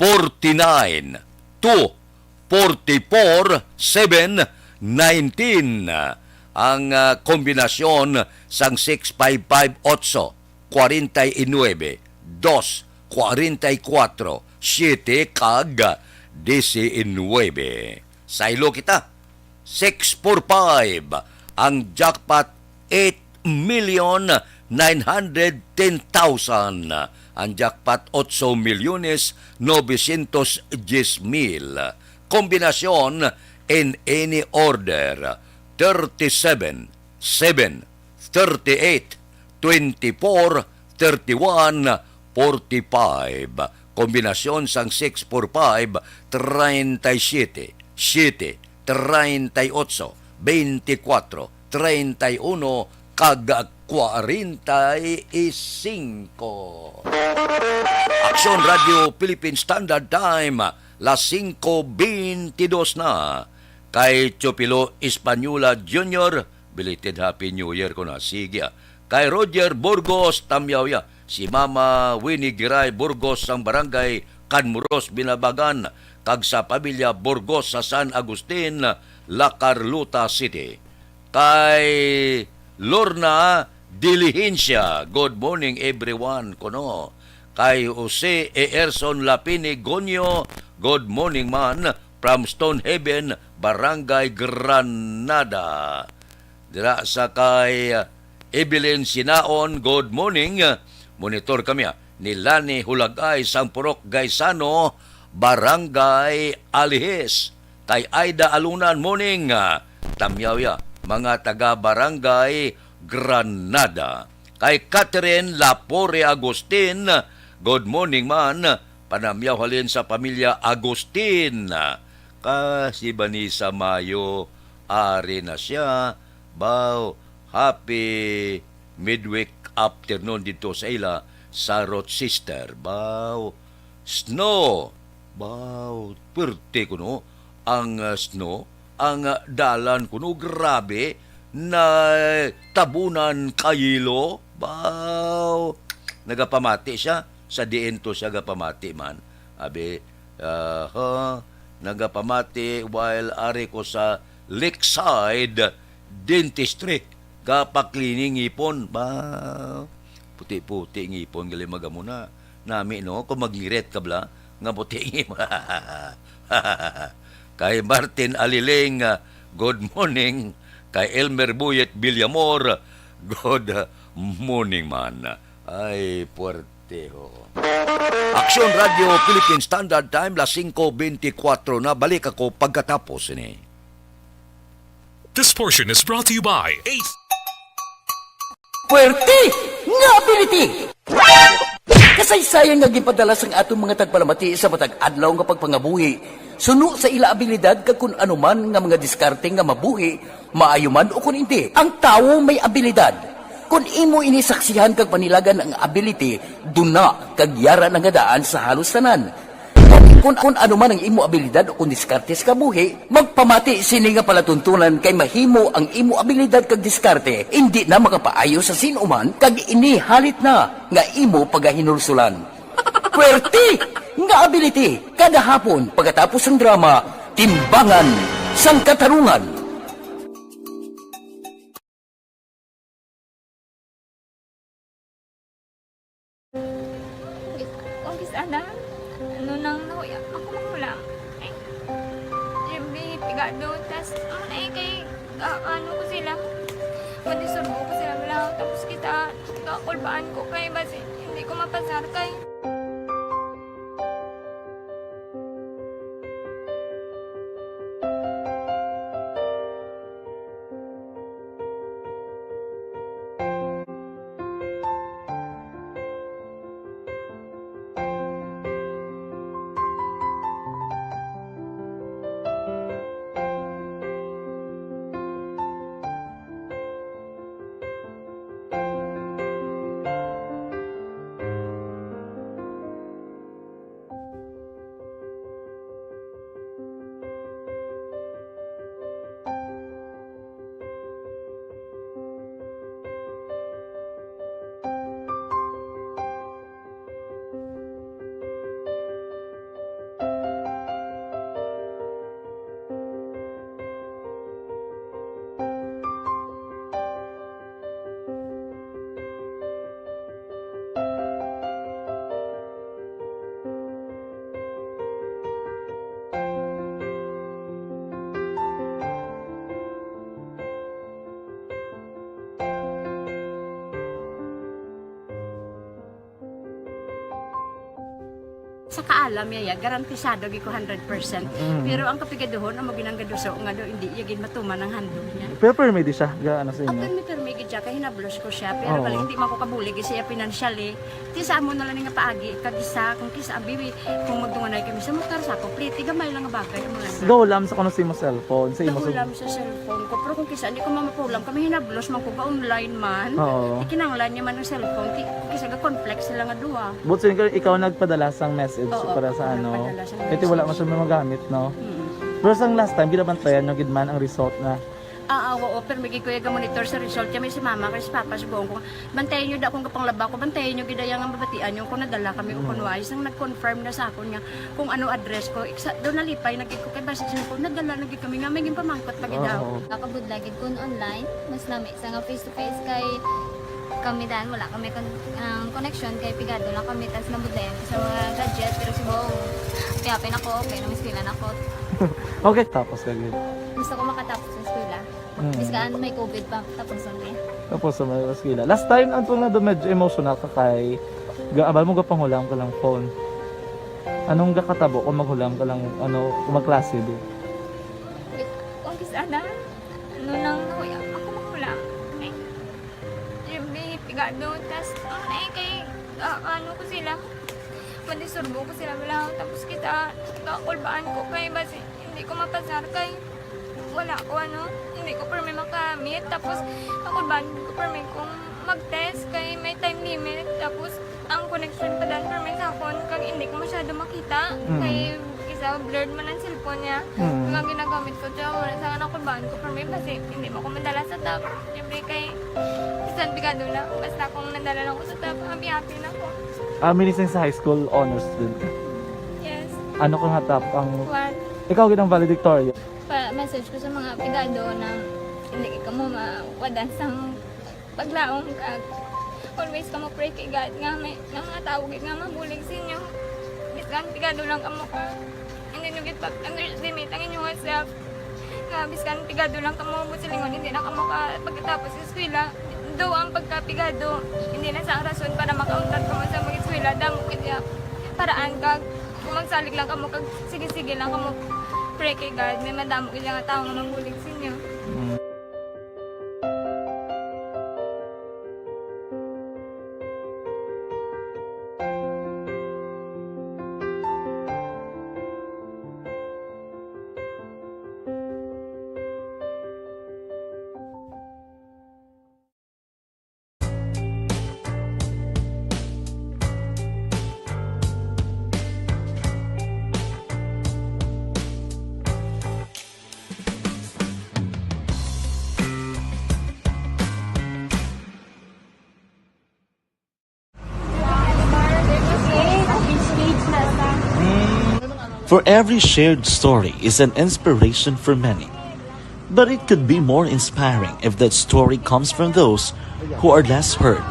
forty-nine, two, forty-four, seven, nineteen. Ang ah, kombinasyon sang six five five, otso, kwarenta y nuebe, dos, kwarenta y kuwatro, siyete, kag disinuebe. Saylo kita. Six four five. Ang jackpot, eight million nine hundred ten thousand. Ang jackpot, otso milyones novecientos diyes mil. Kombinasyon in any order, thirty-seven, seven, thirty-eight, twenty-four, thirty-one, forty-five. Kombinasyon sang six four five, treinta y siete, siete, treinta y ocho, veinticuatro, treinta y uno, kag kwarenta y cinco. Aksyon Radio Philippine Standard Time, las singko beintidos na. Kay Chupilo Española Junior, belated Happy New Year ko na. Sige, ah. Kay Roger Burgos, tamyaw ya. Si Mama Winnie Giray Burgos sang Barangay Canmuros, Binabagan, kag sa pamilya Burgos sa San Agustin, La Carlota City. Kay Lorna Diligencia, good morning everyone, kuno. Kay Jose Eerson Lapini Gonyo, good morning man, from Stone Haven, Barangay Granada. Dira sa kay Evelyn Sinaon, good morning. Monitor kami, ah, ni Lani Hulagay sang Purok Gaisano, Barangay Alihis. Kay Aida Alunan, morning. Ah, tamyaw ya, mga taga Barangay Granada. Kay Catherine Lapore Agustin, good morning man. Panamyaw halin sa pamilya Agustin. Ka si Vanessa Mayo, ari na siya. Baw, happy midweek afternoon dito sa ila sa Rochester. Baw, snow. Baw, perte kuno ang ah, snow. Ang ah, dalan kuno, grabe, na tabunan kayilo. Baw, nagapamati siya. Sa diin to siya gapamati man? Abi, aha, nagapamati while ari ko sa Lakeside Dentistry. Gapa-cleaning ngipon. Ba, puti-puti ngipon gali magamuna. Nami, no, kung magngirit ka bala, nga puti ngipon. Kay Martin Aliling, ah, good morning. Kay Elmer Buyet Villamor, good morning man. Ay, puwerte ho. Aksyon Radio Philippine Standard Time, las singko beintikwatro na. Balik ako pagkatapos ini. This portion is brought to you by Ace. Puwerte nga ability! Kas Kasaysayan nga ginpadala sang aton mga tagpalamati sa matag adlaw nga pagpangabuhi, suno sa ila abilidad kag kun ano man nga mga diskarte nga mabuhi, maayo man o kun indi. Ang tawo may abilidad. Kun imo ini saksihan kag panilagan ang ability, duna kag yara na nga daan sa halos tanan. Kun, kun ano man ang imo abilidad o kun diskarte sa kabuhi, magpamati sini nga palatuntunan kay mahimo ang imo abilidad kag diskarte indi na makapaayo sa sin-o man kag ini halit na nga imo pagahinulsulan. Puwerte nga ability kada hapon pagkatapos sang drama, Timbangan sang Katarungan. Kung kis-, ana, ano nang nahuya, ako makulang. Ay, yung may pigado, tas, ano na eh, kay, ah, ano ko sila, madisurbo ko sila, wala, tapos kita, kakulbaan ko kay, basi, hindi ko mapasar kay. Sa kaalam niya, ya, garantisado gyud ko hundred percent. Mm. Pero ang kapigaduhon, amo ginang gaduso nga daw hindi iya gid matuman ang handog niya. Pero permi di siya, ga, ano sa inyo? Permi, permi gid siya, kay hinablos ko siya. Pero Oo. Bali, hindi man ko kabulig siya financially. Ti sa amo na lang nga paagi, kag isa, kung kisa, abi, kung magdunganay kami sa motor, sa ako, pliti, gamay lang nga bagay, amo lang. Gahulam sa kuno sa imo cellphone, sa imo sa Gahulam sa cellphone ko. Pero kung kisa, hindi ko mamapulam, kami hinablos man ko, ga-online man. Oo. Ikinanglan niya man ang cellphone, ti, kung kisa, ga-conflict sila nga duha. But since ikaw nagpadala sang message Oo, para sa ako ano, nagpadala sang kaya wala message. Masyadong magamit, no? Mm. Pero sang last time, ginabantayan nyo gid man ang result na? Ah, ah, oo, pero may gid ko yung monitor sa result. Kaya may si mama, kay si papa, si buong ko. Bantayan nyo da akong gapanglaba ko, bantayan nyo gid ang mabatian nyo kung nadala kami o Mm. kung wala. Isang nag-confirm na sa akon nga kung ano address ko. Iksa, doon nalipay na gid ko kay basta siya ko, nadala na gid kami nga may ginpamangkot pa gid Oo, daw. Oo. Nakabudla gid kun online, mas nami sa nga face to face kay kami dan, wala kami kon-, ang connection kay pigado lang kami, tas nabudlayan ko sa mga gadget, pero si Bong, happy-happy na ko, okay na, may eskwela na ko. Okay, tapos ka gid. Gusto ko makatapos sa eskwela. Mm. Bisan may covid pa, tapos ang day. Tapos sa mga eskwela. Last time, ang tunay na medyo emotional ka kay, ga-, abal mo gapanghulam ka lang phone. Anong gakatabo kung maghulam ka lang, ano, kung magklase, di? Kung kis-, ana, ano nang nahuya, ako maghulam. Ay, yung may pigado, tas, ano na eh, kay, ah, ano ko sila, madisurbo ko sila, wala, tapos kita, kakulbaan ko, kay basi, hindi ko mapasar, kay, wala ko, ano, hindi ko permi makamit. Tapos, ako ba, hindi ko permi kung mag-test kay may time limit. Tapos, ang connection pa dan permi sa akon, kag hindi ko masyado makita. Mm. Kay, isa, blurred man ang cellphone niya. Mm. Kag ang ginagamit ko, tiyo, wala sa anak ko, baan ko permi, kasi hindi mo ko madala sa top. Siyempre, kay, bisan pigado na, basta kung nadala lang ko sa top, happy-happy na ko. Ah, minising sa high school, honor student ka? Yes. Ano ka nga top? Ang One. Ikaw gid ang valedictorian. Pa-message ko sa mga pigado na hindi kamo mawadan sang paglaom kag always kamo pray kay God nga may, nga mga tawo gid nga mabulig sa inyo. Bisan pigado lang kamo ka, hindi nyo gid pag-underestimate ang inyong self. Nga bisan pigado lang kamo, buot silingon, hindi na kamo ka pagkatapos sa eskwela. Do ang pagkapigado, hindi na sa rason para makauntat kamo sa mag-eskwela. Damo gid ya paraan kag kung magsalig lang kamo kag sige-sige lang kamo pray kay God, may madamo gid nga tawo nga magbulig sa inyo. Mm. For every shared story is an inspiration for many. But it could be more inspiring if that story comes from those who are less heard.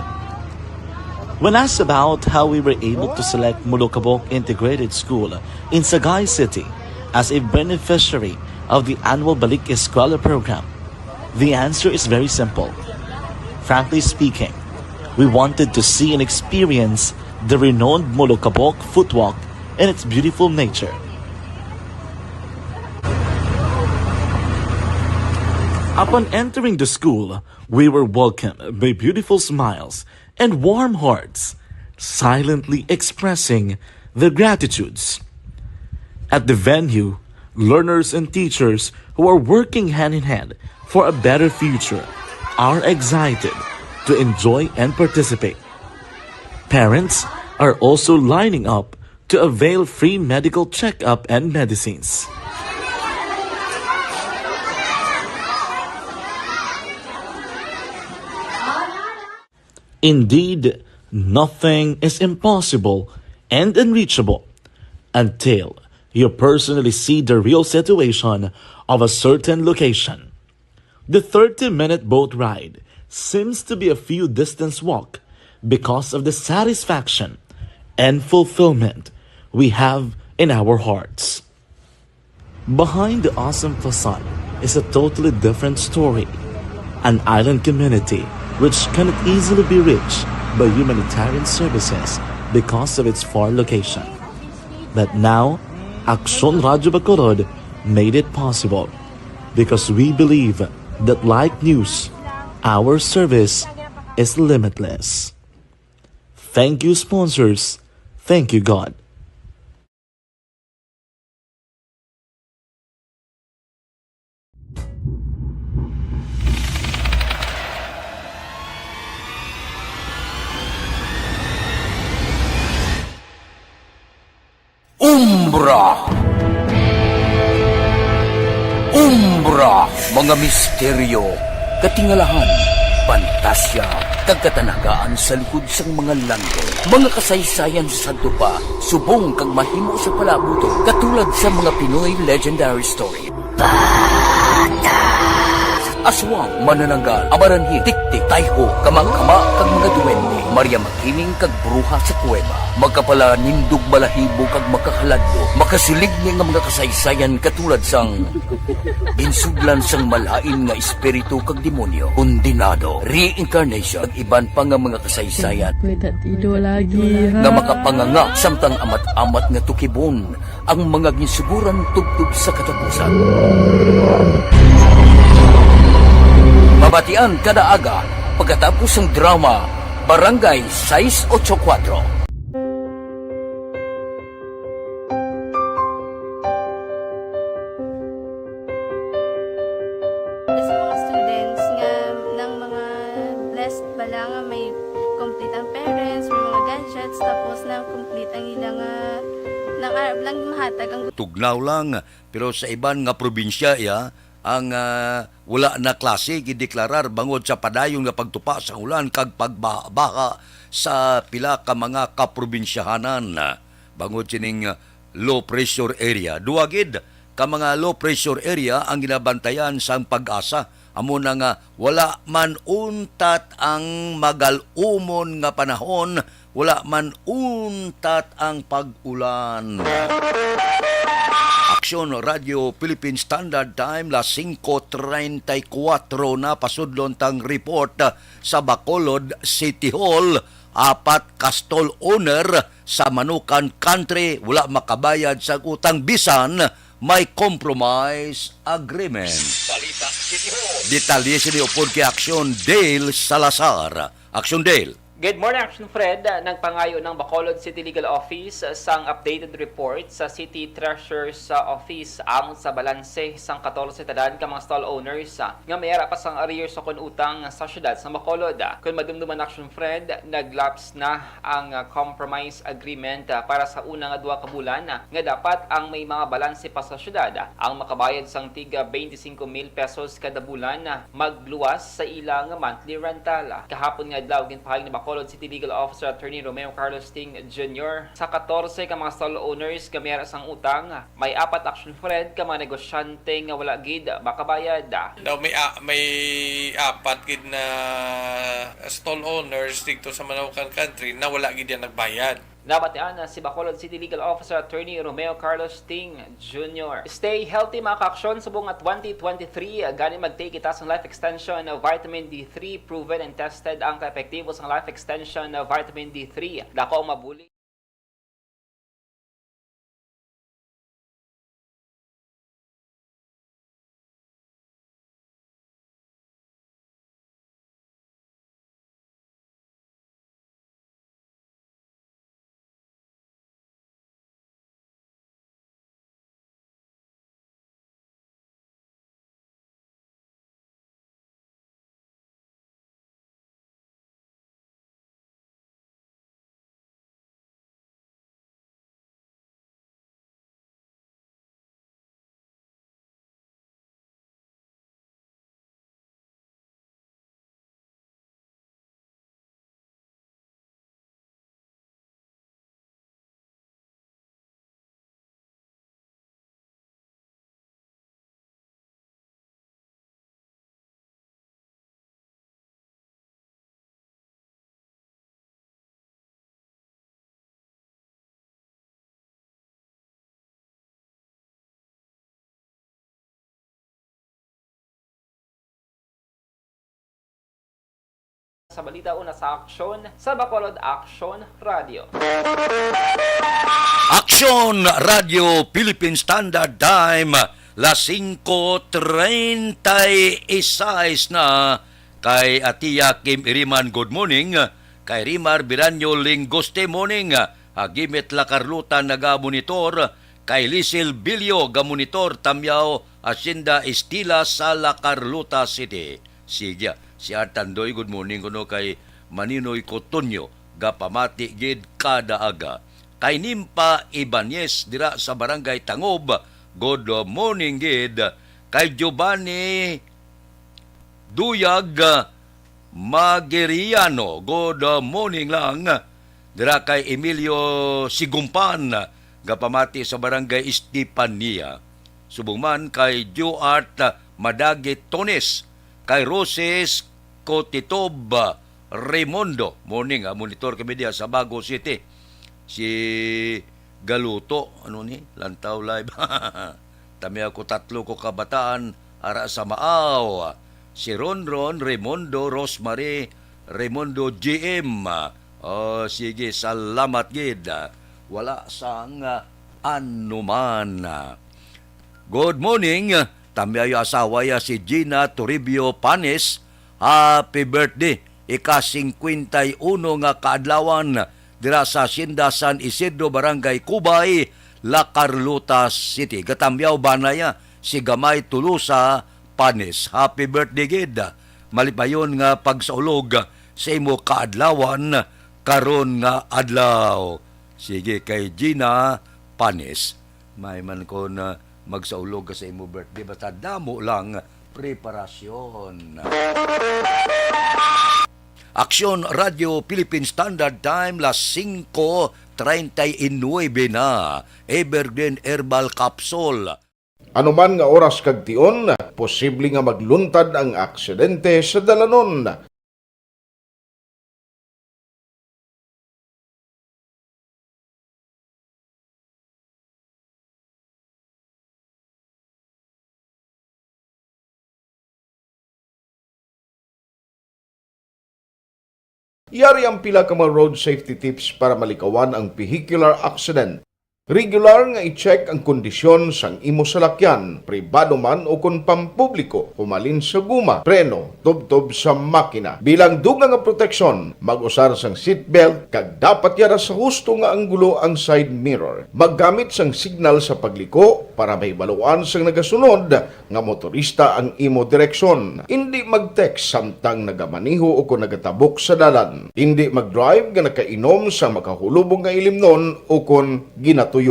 When asked about how we were able to select Molokabok Integrated School in Sagay City as a beneficiary of the annual Balik Eskwela program, the answer is very simple. Frankly speaking, we wanted to see and experience the renowned Molokabok footwalk and its beautiful nature. Upon entering the school, we were welcomed by beautiful smiles and warm hearts, silently expressing their gratitudes. At the venue, learners and teachers who are working hand in hand for a better future are excited to enjoy and participate. Parents are also lining up to avail free medical checkup and medicines. Indeed, nothing is impossible and unreachable until you personally see the real situation of a certain location. The thirty-minute boat ride seems to be a few distance walk because of the satisfaction and fulfillment we have in our hearts. Behind the awesome facade is a totally different story. An island community which cannot easily be reached by humanitarian services because of its far location. But now, Aksyon Radyo Bacolod made it possible because we believe that, like news, our service is limitless. Thank you, sponsors. Thank you, God. Umbra. Umbra, mga misteryo, katingalahan, pantasya, kag katanagaan sa likod sang mga langit. Mga kasaysayan sa sadto pa, subong kag mahimo sa palaabuton, katulad sa mga Pinoy legendary story. Aswang, manananggal, amaranhit, tiktik, tayho, kamangkama, kag mga duwende. Maria Makiling kag bruha sa kuweba. Makapalanindog balahibo kag makahaladlo. Makasiligni nga mga kasaysayan katulad sang ginsudlan sang malain nga espiritu kag demonyo, kondenado, reincarnation, kag iban pa nga mga kasaysayan Pwede ido lagi, ha? nga makapanganga samtang amat-amat nga tukibon ang mga ginsuguran tubtob sa katapusan. Mabatian kada aga pagkatapos sang drama Barangay sais ocho kuwatro. Sa mga students nga nang mga blessed bala nga may complete ang parents, may mga gadgets, tapos nang complete ang ila nga, nang, ah, nang mahatag ang Tugnaw lang, pero sa iban nga probinsya, iya, ang, ah, wala na klase gideklarar bangod sa padayon nga pagtupa sang ulan kag pagbaha-baha sa pila ka mga kaprobinsyahanan. Bangod sining, ah, low pressure area, duwa gid ka mga low pressure area ang ginabantayan sang PAGASA. Amo na nga wala man untat ang magal-umon nga panahon, wala man untat ang pag-ulan. Aksyon Radio Philippine Standard Time, las singko treinta y cuatro na, pasudlon tang report sa Bacolod City Hall. Apat ka stall owner sa Manukan Country wala makabayad sa utang bisan may compromise agreement. Balita City Hall. Detalye sini upod kay Aksyon Dale Salazar. Aksyon Dale. Good morning, Action Fred. Nagpangayo ng Bacolod City Legal Office sang updated report sa City Treasurer's Office ang sa balanse sang katorse tanan ka mga stall owners nga may ara pa sang arrears o kon utang sa siyudad sa Bacolod. Kon madumduman, Action Fred, nag-lapse na ang, ah, compromise agreement, ah, para sa una nga duha ka bulan, ah, nga dapat ang may mga balanse pa sa siyudad, ah, ang makabayad sang tig, ah, twenty-five mil pesos kada bulan, ah, magluwas sa ila nga monthly rental. Kahapon nga adlaw, ginpahayag ni Bacolod Bacolod City Legal Officer Attorney Romeo Carlos Ting Junior, sa katorse ka mga stall owners nga may ara sang utang, may apat action filed ka mga negosyante nga wala gid makabayad. Now, may, a- may apat gid na stall owners dito sa Manaucan Country na wala gid yan nagbayad. Nabatian na si Bacolod City Legal Officer Attorney Romeo Carlos Ting Junior. Stay healthy, mga kaaksyon, subong nga twenty twenty-three, gani mag-take kita sang Life Extension Vitamin D three. Proven and tested ang kaepektibo sang Life Extension Vitamin D three. Dako ang mabulig. Sa balita una sa aksyon, sa Bacolod Action Radio. Action Radio Philippine Standard Time, las singko treinta y seis na. Kay Atia Kim Iriman, good morning. Kay Rimar Biranyo Lingoste, morning. Agimit La Carlota naga-monitor. Kay Lisil Bilyo ga-monitor, Tamyaw, Hacienda Estila sa La Carlota City. Sige, si Artandoy, good morning kuno kay Maninoy Cotonio, gapamati gid kada aga. Kay Nimpa Ibanez dira sa Barangay Tangob, good morning gid. Kay Giovanni Duyag, ah, Magiriano, good morning lang. Dira kay Emilio Sigumpan, gapamati sa Barangay Estefania. Subong man kay Joart, ah, Madagi Tones, kay Roses Cotitob, ah, Raimundo. Morning, ah, monitor kami diya sa Bago City. Si Galuto, ano ni? Lantaw Live. Tami ako, tatlo ko kabataan, ara sa Maaw. Si Ronron, Raimundo, Rosemary, Raimundo, G M. Oh, sige, salamat gid. Wala sang, ah, anuman. Good morning. Tamyayo asawa ya si Gina Toribio Panes. Happy birthday. Ika singkwenta y uno nga kaadlawan dira sa Hacienda San Isidro, Barangay Cubay, La Carlota City. Gatamyaw bana ya si Gamay Tolosa Panes. Happy birthday gid. Malipayon nga pagsaulog sa imo kaadlawan karon nga adlaw. Sige, kay Gina Panes. May man ko na magsaulog ka sa imo birthday, basta damo lang preparasyon. Aksyon Radio Philippine Standard Time, las singko treinta y nueve na. Evergreen Herbal Capsule. Anuman nga oras kag tion, posible nga magluntad ang aksidente sa dalanon. Yari ang pila ka mga road safety tips para malikawan ang vehicular accident. Regular nga i-check ang kondisyon sang imo salakyan, pribado man o kon pampubliko, humalin sa guma, preno, tubtob sa makina. Bilang dugang nga proteksyon, mag-usar sang seatbelt kag dapat yara sa husto nga anggulo ang side mirror. Maggamit sang signal sa pagliko para mahibaluan sang nagasunod nga motorista ang imo direksyon. Indi mag-text samtang nagamaneho o kon nagatabok sa dalan. Indi mag-drive nga nakainom sang makahulubong nga ilimnon o kon ginatuyo.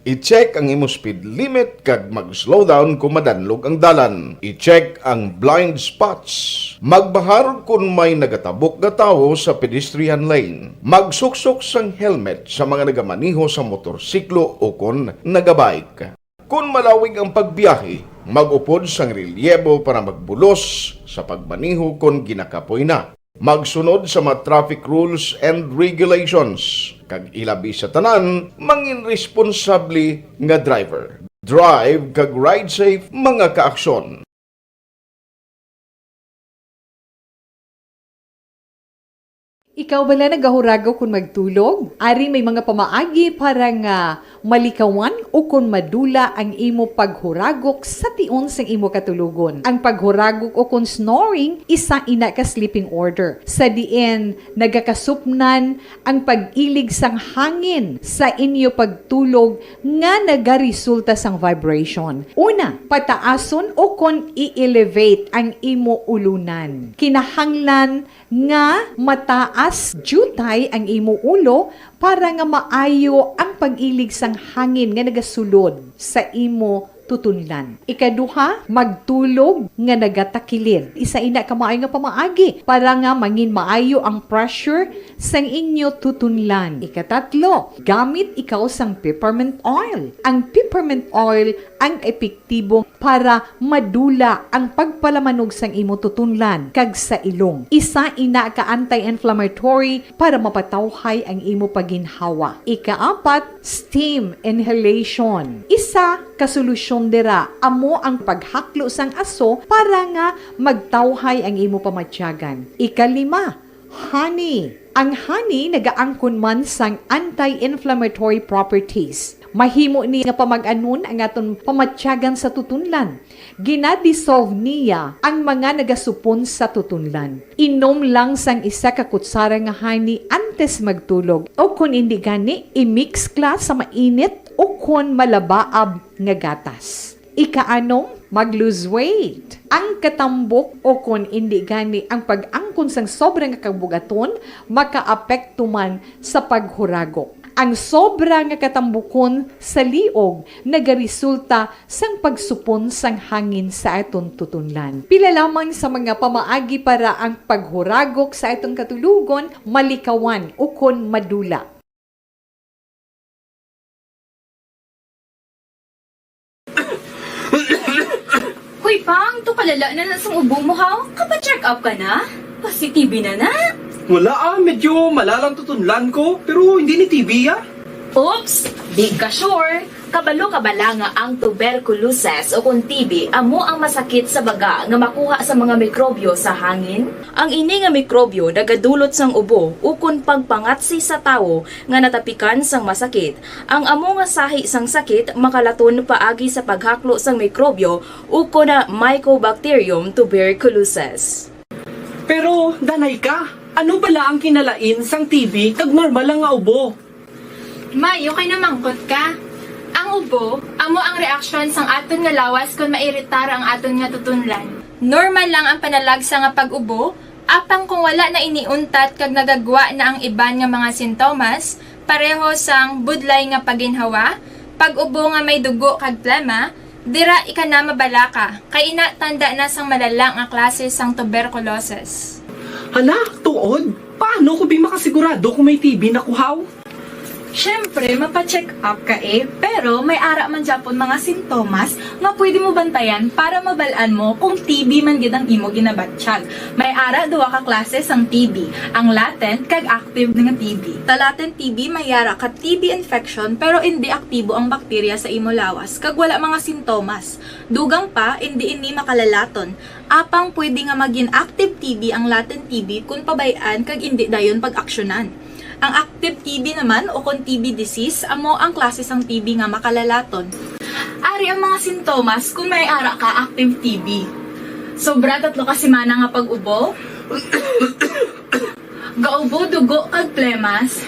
I-check ang imo speed limit kag mag-slow down kung madanlog ang dalan. I-check ang blind spots. Magbahar kon may nagatabok nga tawo sa pedestrian lane. Magsuksok sang helmet sa mga nagamaneho sa motorsiklo o kon nagabike. Kon malawig ang pagbiyahe, mag-upod sang relyebo para magbulos sa pagmaneho kon ginakapoy na. Magsunod sa mga traffic rules and regulations, kag ilabi sa tanan, mangin responsable nga driver. Drive kag ride safe, mga kaaksyon. Ikaw bala nagahuragok kon magtulog? Ari may mga pamaagi para nga malikawan o kon madula ang imo paghuragok sa tion sang imo katulogon. Ang paghuragok o kon snoring, isa ina ka sleeping order, sa diin nagakasupnan ang pag-ilig sang hangin sa inyo pagtulog nga nagaresulta sang vibration. Una, pataason o kon i-elevate ang imo ulunan. Kinahanglan nga mataas diutay ang imo ulo para nga maayo ang pag-ilig sang hangin nga nagasulod sa imo tutunlan. Ikaduha, magtulog nga nagatakilid. Isa ina ka maayo nga pamaagi para nga mangin maayo ang pressure sang inyo tutunlan. Ikatatlo, gamit ikaw sang peppermint oil. Ang peppermint oil ang epektibo para madula ang pagpalamanog sang imo tutunlan kag sa ilong. Isa ina ka anti-inflammatory para mapatawhay ang imo paginhawa. Ikaapat, steam inhalation. Isa ka solusyon dira amo ang paghaklo sang aso para nga magtawhay ang imo pamatyagan. Ikalima, honey. Ang honey nagaangkon man sang anti-inflammatory properties. Mahimo ni nga pamag-anon ang aton pamatyagan sa tutunlan. Gina-dissolve niya ang mga nagasupon sa tutunlan. Inom lang sang isa ka kutsara nga honey antes magtulog, o kon indi gani, i-mix ka sa mainit o kon malabaab nga gatas. Ikaanom, mag-lose weight. Ang katambok o kon indi gani ang pag-angkon sang sobra nga kabugaton makaapekto man sa paghuragok. Ang sobra nga katambukon sa liog nagaresulta sang pagsupon sang hangin sa aton tutunlan. Pila lamang sa mga pamaagi para ang paghuragok sa aton katulogon malikawan ukon madula. Hoy, Pang, to kalala na na sang ubo mo, ha? Kapa-check up ka na? Pasi-T B na na? Wala, ah, medyo malalang tutunlan ko, pero hindi ni T B, ah. Oops, di ka sure. Kabalo ka bala nga ang tuberculosis o kon T B amo ang masakit sa baga nga makuha sa mga mikrobyo sa hangin? Ang ini nga mikrobyo nagadulot sang ubo ukon pagpangatsi sa tawo nga natapikan sang masakit. Ang amo nga sahi sang sakit makalaton paagi sa paghaklo sang mikrobyo ukon Mycobacterium tuberculosis. Pero, danay ka, ano bala ang kinalain sang T B kag normal lang nga ubo? May, okay na mangkot ka. Ang ubo, amo ang reaksyon sang aton nga lawas kon mairitar ang aton nga tutunlan. Normal lang ang panalagsa nga pag-ubo, apang kung wala na ini untat kag nagagwa na ang iban nga mga sintomas, pareho sang budlay nga paginhawa, pag-ubo nga may dugo kag plema, dira ika na mabalaka, kay ina tanda na sang malala nga klase sang tuberculosis. Hala, tuod? Paano ko bi makasigurado kung may T B na ko, haw? Siyempre, mapa-check up ka eh, pero may ara man gyapon mga sintomas nga pwede mo bantayan para mabal-an mo kung T B man gid ang imo ginabatyag. May ara duha ka klase sang T B, ang latent kag active nga T B. Sa latent T B, may ara ka T B infection pero indi aktibo ang bakterya sa imo lawas kag wala mga sintomas. Dugang pa, indi ini makalalaton. Apang pwede nga magin active T B ang latent T B kon pabay-an kag indi dayon pag-aksyonan. Ang active T B naman, o kon T B disease, amo ang klase sang T B nga makalalaton. Ari ang mga sintomas kon may ara ka active T B. Sobra tatlo ka semana nga pag-ubo. Gaubo, dugo, kag plemas.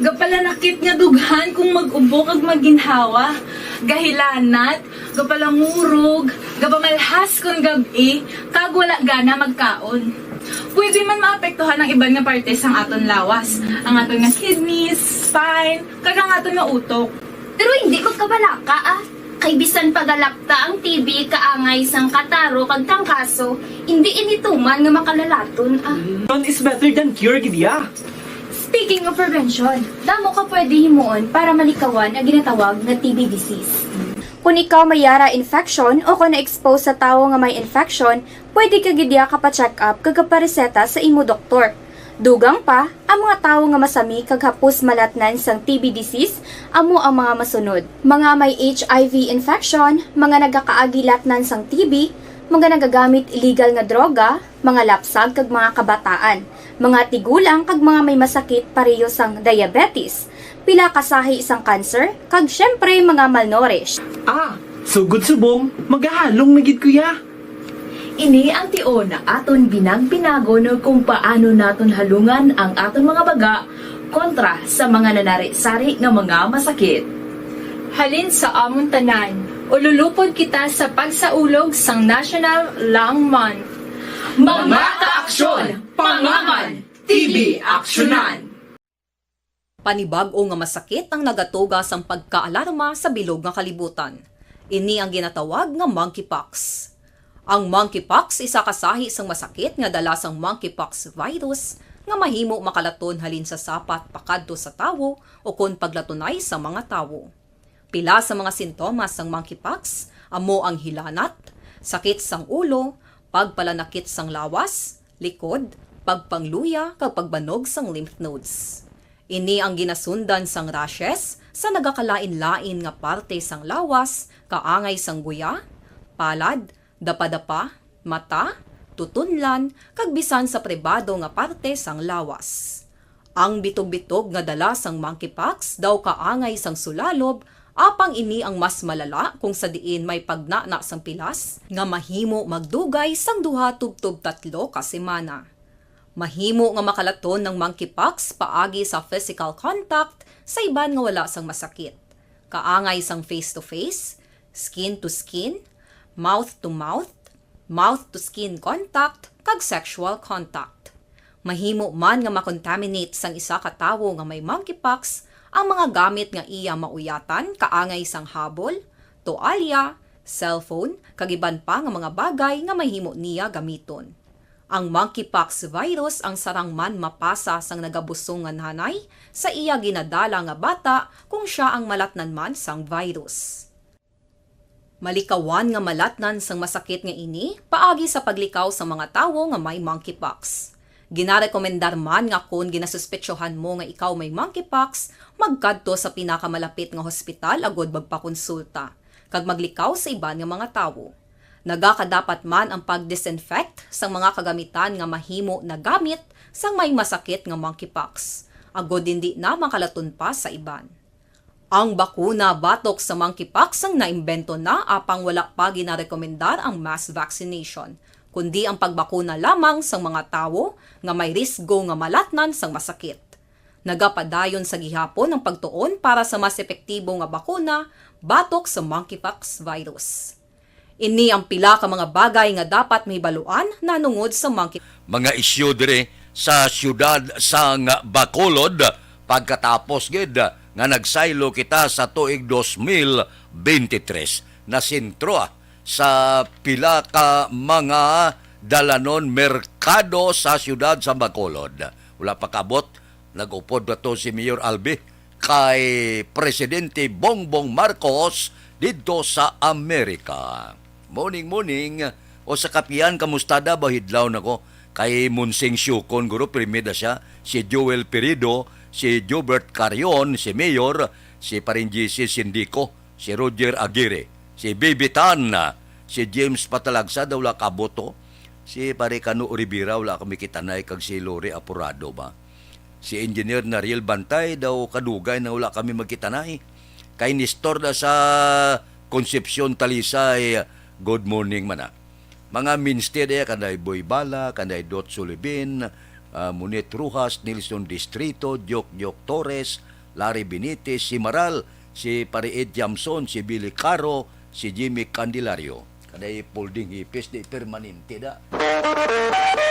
Gapalanakit nga dughan kung mag-ubo kag maginhawa. Gahilanat, gapalangurog, gapamalhas kon gab-i, kag wala gana magkaon. Pwede man maapektuhan ang iban nga parte sang aton lawas, ang aton nga kidneys, spine, kag ang aton nga utok. Pero hindi magkabalaka, ah. Kay bisan pagalapta ang T B kaangay sang kataro kag trangkaso, hindi ini tuman nga makalalaton, ah. Prevention is better than cure, gid ya. Speaking of prevention, damo ka pwede himuon para malikawan ang ginatawag nga T B disease. Kung ikaw may yara infection o kung na-expose sa tawo nga may infection, pwede ka gid ya kapacheck up kag kapareseta sa imo doktor. Dugang pa, ang mga tawo nga masami kag hapos malatnan sang T B disease amo ang mga masunod: mga may H I V infection, mga nagakaagi latnan sang T B, mga nagagamit illegal nga droga, mga lapsag kag mga kabataan, mga tigulang kag mga may masakit pareho sang diabetes, pila ka sahi sang cancer, kag syempre mga malnourished. Ah, sugod subong, magahalong na gid ko ya. Ini ang tion nga aton binag-binagon kung paano naton halungan ang aton mga baga kontra sa mga nanari-sari nga mga masakit. Halin sa amon tanan, ululupod kita sa pagsaulog sang National Lung Month. Mga kaaksyon, pangaman, T B aksyonan. Panibag-o nga masakit ang nagatuga sang pagkaalarma sa bilog nga kalibutan. Ini ang ginatawag nga monkeypox. Ang monkeypox isa ka sahi sang masakit nga dala sang monkeypox virus nga mahimo makalaton halin sa sapat pakadto sa tawo ukon paglatunay sa mga tawo. Pila sa mga sintomas sang monkeypox amo ang hilanat, sakit sang ulo, pagpalanakit sang lawas, likod, pagpangluya, kag pagbanog sang lymph nodes. Ini ang ginasundan sang rashes sa nagakalain-lain nga parte sang lawas, kaangay sang guya, palad, dapadapa, mata, tutunlan, kag bisan sa pribado nga parte sang lawas. Ang bitog-bitog nga dala sang monkeypox daw kaangay sang sulalob, apang ini ang mas malala kung sa diin may pagnana sang pilas nga mahimo magdugay sang duha tubtob tatlo ka semana. Mahimo nga makalaton ang monkeypox paagi sa physical contact sa iban nga wala sang masakit, kaangay sang face-to-face, skin-to-skin, mouth-to-mouth, mouth-to-skin contact, kag sexual contact. Mahimo man nga makontaminate sang isa ka tawo nga may monkeypox ang mga gamit nga iya mauyatan, kaangay sang habol, toalya, cellphone, kag iban pa nga mga bagay nga mahimo niya gamiton. Ang monkeypox virus ang sarang man mapasa sang nagabusong nga nanay sa iya ginadala nga bata kung sia ang malatnan man sang virus. Malikawan nga malatnan sang masakit nga ini paagi sa paglikaw sa mga tawo nga may monkeypox. Ginarekomendar man nga kon ginasuspetsohan mo nga ikaw may monkeypox, magkadto sa pinakamalapit nga hospital agud magpakonsulta kag maglikaw sa iban nga mga tawo. Nagakadapat man ang pag-disinfect sang mga kagamitan nga mahimo nagamit sang may masakit nga monkeypox, agud indi na makalaton pa sa iban. Ang bakuna batok sa monkeypox ang naimbento na, apang wala pa ginarekomendar ang mass vaccination, kundi ang pagbakuna lamang sang mga tawo nga may risgo nga malatnan sang masakit. Nagapadayon sa gihapon ang pagtuon para sa mas epektibo nga bakuna batok sa monkeypox virus. Ini ang pila ka mga bagay nga dapat mahibaluan nahanungod sa monkey. Mga isyu diri sa siyudad sang Bacolod pagkatapos gid nga nagsaylo kita sa tuig dos mil bente tres. Nasentro, ah, sa pila ka mga dalanon merkado sa siyudad sa Bacolod. Wala pa kabot, nag-upod na to si Mayor Albi kay Presidente Bongbong Marcos didto sa Amerika. Morning, morning. O sa kapian, kamusta da? Bahidlaw na ko. Kay Monsing Siukon, guro, pirmi da siya. Si Joel Pirido, si Jobert Carion, si Mayor, si Paring G C Sindico, si Roger Aguirre, si Baby Tan, si James Patalagsa, daw wala kaboto. Si Pare Kano Rivera, wala kami kitanay, kag si Lori Apurado ba? Si Engineer Nariel Bantay daw kadugay na wala kami magkitanay. Kay Nestor da sa Concepcion, Talisay, good morning man, ah. Mga mainstay da, kanday Boy Bala, kanday Dot Sulibin, ah, Monet Rojas, Nelson Distrito, Diok Diok Torres, Larry Benitez, si Maral, si Pare Ed Jamson, si Billy Caro, si Jimmy Candelario. Kanday Polding Hipis, di permanente da.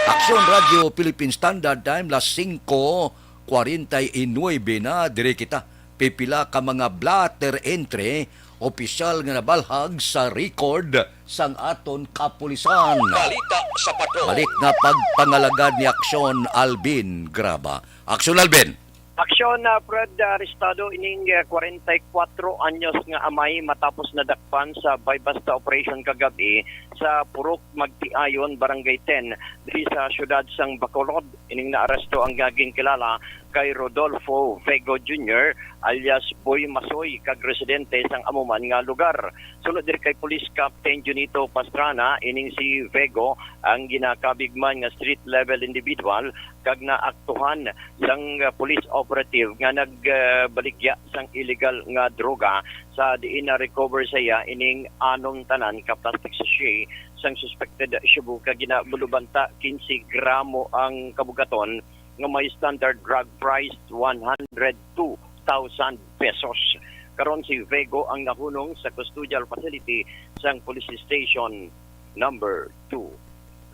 Aksyon Radio Philippine Standard Time, las singko kwarenta y nuebe na, diri kita. Pipila ka mga blotter entry, opisyal nga nabalhag sa record sang aton kapulisan. Balita sa Patrol. Balik nga pagpangalagad ni Aksyon Alvin Graba. Aksyon Alvin. Aksyon na Fred, arestado ining, eh, kwarenta y kwatro anyos nga amay matapos nadakpan sa buy-bust operation kagab-i sa Purok Magtiayon, Barangay ten, diri sa siyudad sang Bacolod. Ining naaresto ang nga ginkilala kay Rodolfo Vego Junior alias Boy Masoy, kag residente sang amo man nga lugar. Sunod diri kay Police Captain Junito Pastrana, ining si Vego ang ginakabig man nga street level individual kag naaktuhan sang, ah, police operative nga nagbaligya sang illegal nga droga, sa diin na-recover sa iya ining anom tanan ka plastic sachet sang suspected shabu kag ginabulubanta quince gramo ang kabugaton nga may standard drug price one hundred two thousand pesos. Karon si Vego ang nahunong sa custodial facility sang Police Station Number two.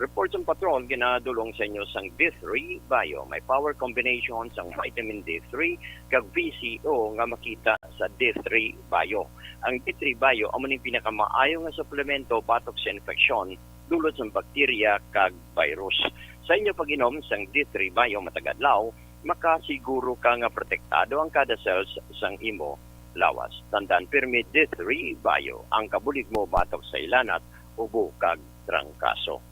Report sang patrol ginadulong sa inyo sang D three Bio. May power combination sang vitamin D three kag V C O nga makita sa D three Bio. Ang D three Bio amo ning pinakamaayo nga suplemento batok sa infeksyon dulot sang bakterya kag virus. Sa inyo pag-inom sang D three Bio matag adlaw, makasiguro ka nga protektado ang kada cells sang imo lawas. Tandaan pirmi, D three Bio, ang kabulig mo batok sa ilanat, ubo kag trangkaso.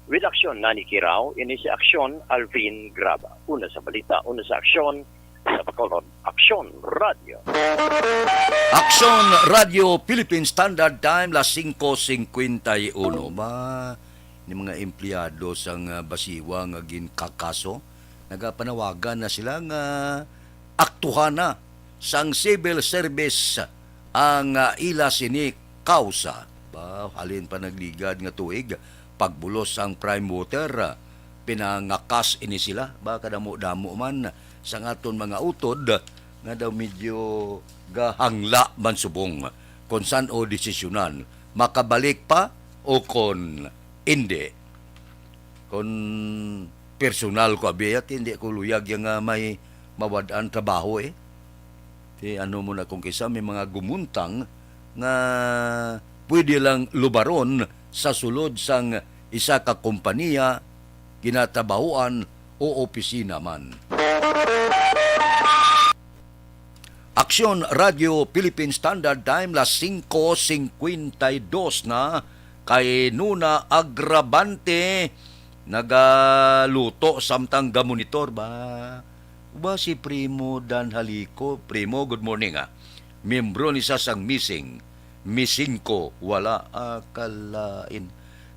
With aksyon, Nani Kirao, ini si Aksyon, Alvin Graba. Una sa balita, una sa aksyon, sa Bacolod, Aksyon Radio. Aksyon Radio Philippine Standard Time, las singko singkwenta y uno. Ba, ni mga empleyado sang, ah, Basiwa nga ginkakaso, nagapanawagan na sila nga aktuhana sang civil service ang, ah, ila sini kausa. Ba, halin pa nagligad nga tuig, pagbulos sang prime water, ah, pinangakas ini sila. Ba, kadamo-damo man sang aton mga utod nga daw medyo gahangla man subong kon san-o desisyonan, makabalik pa o kon indi. Kon personal ko, abi, at hindi ko luyag yang, ah, may mawad-an trabaho, eh. Ti ano mo na kung kisa may mga gumuntang nga pwede lang lubaron sa sulod sang isa ka kompanya, ginatrabahoan o opisina man. Aksyon Radio Philippine Standard Time, las singko singkwenta y dos na, kay Nuna Agravante nagaluto samtang gamonitor ba. Ba si Primo Dan Halico? Primo, good morning, ah. Miyembro ni sa sang missing. Missing ko, wala, ah, kalain.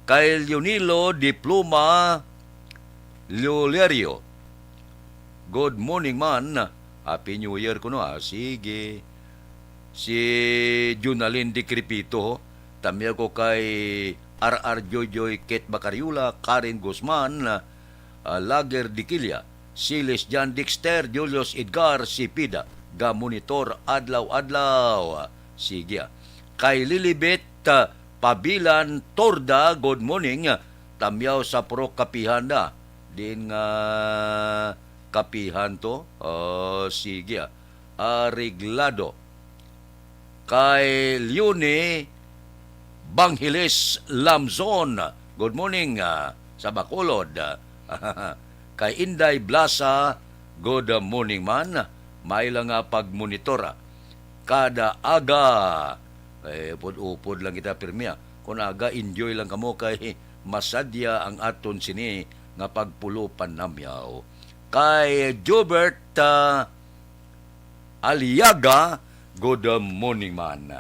Kay Leonilo Diploma Leolerio, good morning, man. Happy New Year kuno, ah. Sige. Si Junalyn Decrepito, tamyaw ko kay R R Joyjoy, Kate Bacariola, Karen Guzman, ah, Lager Diquilla, Silis John Dexter, Julius Edgar Sipida, ga monitor adlaw-adlaw. Sige, ah. Kay Lilibet, ah, Pabilan Torda, good morning. Tamyaw sa Purok Kapihan na. Din nga kapihan to? Oh, sige, ah. Areglado. Kay Leonie Banghilis Lamzon, good morning, ah, sa Bacolod. Kay Inday Blasa, good morning man. May lang nga pagmonitor, ah. Kada aga, eh, upod-upod lang kita, pirmi, ah. Kung aga, enjoy lang kamo kay masadya ang aton sini nga pagpulo panamyaw. Kay Jobert, ah, Aliaga, good morning man.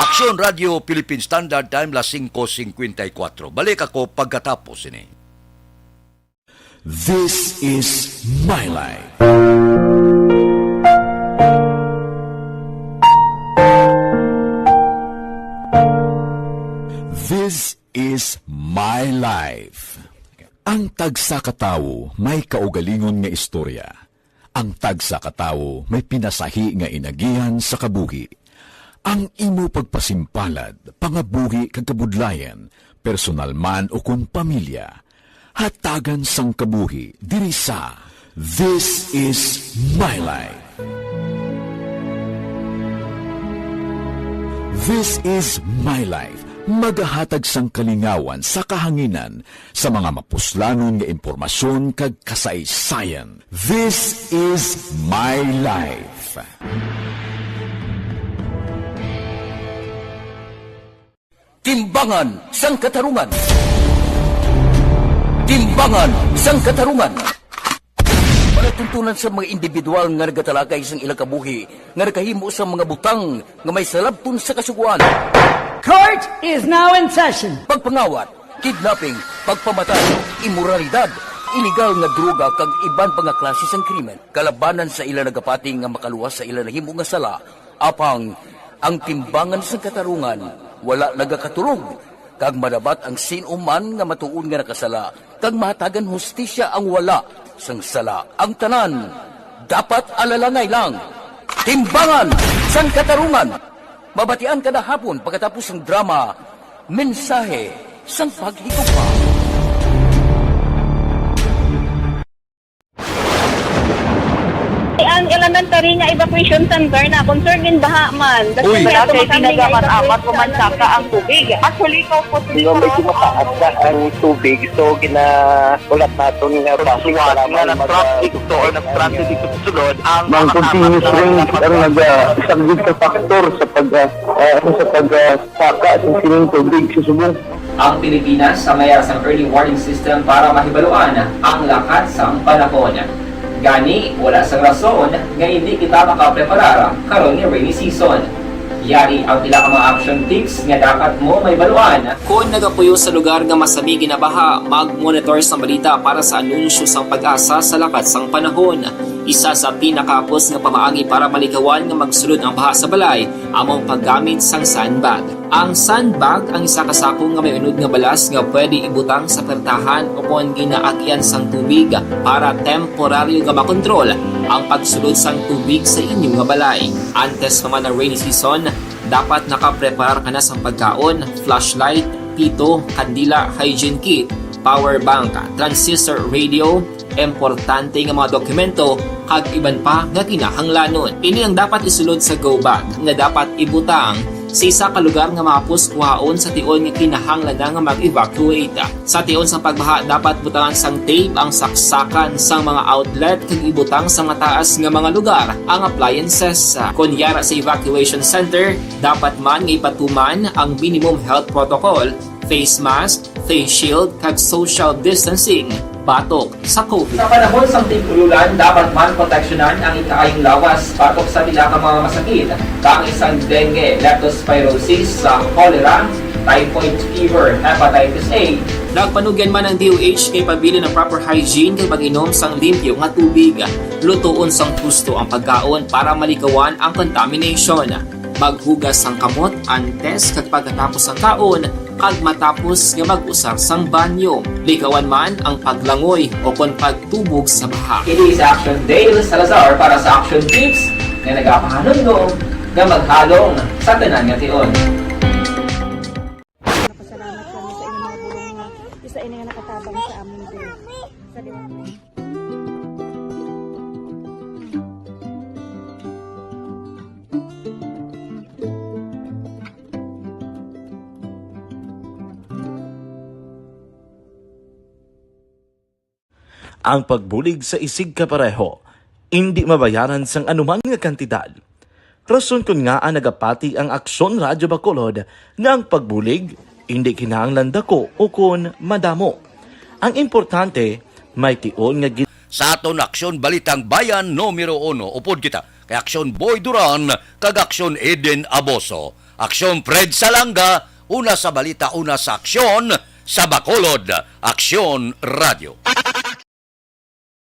Aksyon Radio Philippine Standard Time, las singko singkwenta y kuwatro. Balik ako pagkatapos ini. This is My Life. This is My Life. Ang tagsa ka tawo may kaugalingon nga istorya. Ang tagsa ka tawo may pinasahi nga inagihan sa kabuhi. Ang imo pagpasimpalad, pangabuhi kag kabudlayan, personal man ukon pamilya, hatagan sang kabuhi diri sa This is My Life. This is My Life, magahatag sang kalingawan sa kahanginan sa mga mapuslanon nga impormasyon kag kasaysayan. This is My Life. Timbangan sang Katarungan. Timbangan sang Katarungan. Palatuntunan sa mga individual nga nagatalakay sang ilang kabuhi nga nakahimo sa mga butang nga may salabton sa Kasugoan. Court is now in session. Pagpangawat, kidnapping, pagpamatay, imoralidad, iligal nga droga kag iban pa nga klase sang krimen kalabanan sa ila nagapati nga makaluwas sa ila nahimo nga sala. Apang ang timbangan sang katarungan wala nagakatulog, kag madabat ang sin-o man nga matuod nga nakasala, kag mahatagan hustisya ang wala sang sala. Ang tanan dapat alalangay lang. Timbangan sang Katarungan. Mabatian kada hapon pagkatapos sang drama, Mensahe sang Paghigugma. Ang elementary nga evacuation center na concerned in baha man. That's Uy. Why Wala ato kay makami nga tinaga man evacuate amat sa pumansaka ang tubig. Actually, ikaw po Di ba, medyo mataas na ang tubig, so gina-, ulat naton nga Pagsuwat basic nga lang nag-traffic to or nag-transit ito sa sulod, ang Mang mga continuous tapat rain lang ang naga-, isa gid sa factor sa pag, ah, ah, ano, sa pag, ah, saka sa sining tubig sa subong. Ang Pilipinas sa mayar sang early warning system para mahibaluan ang lakat sang panahon. Gani, wala sang rason nga indi kita makapreparar karon nga rainy season. Yari ang pila ka mga action tips nga dapat mo mahibaluan. Kon nagapuyo sa lugar nga masami ginabaha, mag-monitor sang balita para sa anunsyo sang PAGASA sa lakat sang panahon. Isa sa pinakahapos nga pamaagi para malikawan nga magsulod ang baha sa balay amo ang paggamit sang sandbag. Ang sandbag ang isa ka sako nga may unod nga balas nga pwede ibutang sa pertahan o kon ginaagyan sang tubig para temporaryo nga makontrol ang pagsulod sang tubig sa inyo nga balay. Antes pa man ang rainy season, dapat nakapreparar ka na sang pagkaon, flashlight, pito, kandila, hygiene kit, power bank, transistor radio, importante nga mga dokumento, kag iban pa nga kinahanglanon. Ini ang dapat isulod sa go bag nga dapat ibutang sa isa ka lugar nga mahapos kuhaon sa tion nga kinahanglan na nga mag-evacuate. Sa tion sang pagbaha, dapat butangan sang tape ang saksakan sang mga outlet kag ibutang sa mataas nga mga lugar ang appliances. Kon yara sa evacuation center, dapat man nga ipatuman ang minimum health protocol, face mask, face shield, kag social distancing batok sa COVID. Sa panahon sang tig-ululan, dapat man proteksyonan ang ikaayong lawas batok sa pila ka mga masakit, kaangay sang dengue, leptospirosis, sa cholera, typhoid fever, hepatitis A. Nagpanugyan man ang D O H kay pabilin ang proper hygiene kag pag-inom sang limpyo nga tubig. Lutoon sang husto ang pagkaon para malikawan ang contamination. Maghugas sang kamot antes kag pagkatapos sang kaon, kag matapos nga mag-usar sang banyo. Likawan man ang paglangoy o kon pagtubog sa baha. Kini sa Action Dale Salazar para sa Action Tips nga nagapahanumdom nga maghalong sa tanan nga tion. Napasalamat kami sa inyong mga bulong nga isa ini nga nakatabang sa amon din. Sa liwanag. Ang pagbulig sa isigkapareho indi mabayaran sang anuman nga kantidad. Rason kon ngaa nagapati ang Aksyon Radyo Bacolod nga ang pagbulig indi kinahanglan dako ukon madamo. Ang importante, may tion nga gin- Sa aton Aksyon Balitang Bayan numero uno, upod kita kay Aksyon Boy Duran kag Aksyon Eden Aboso. Aksyon Fred Salanga, una sa balita, una sa aksyon, sa Bacolod, Aksyon Radyo.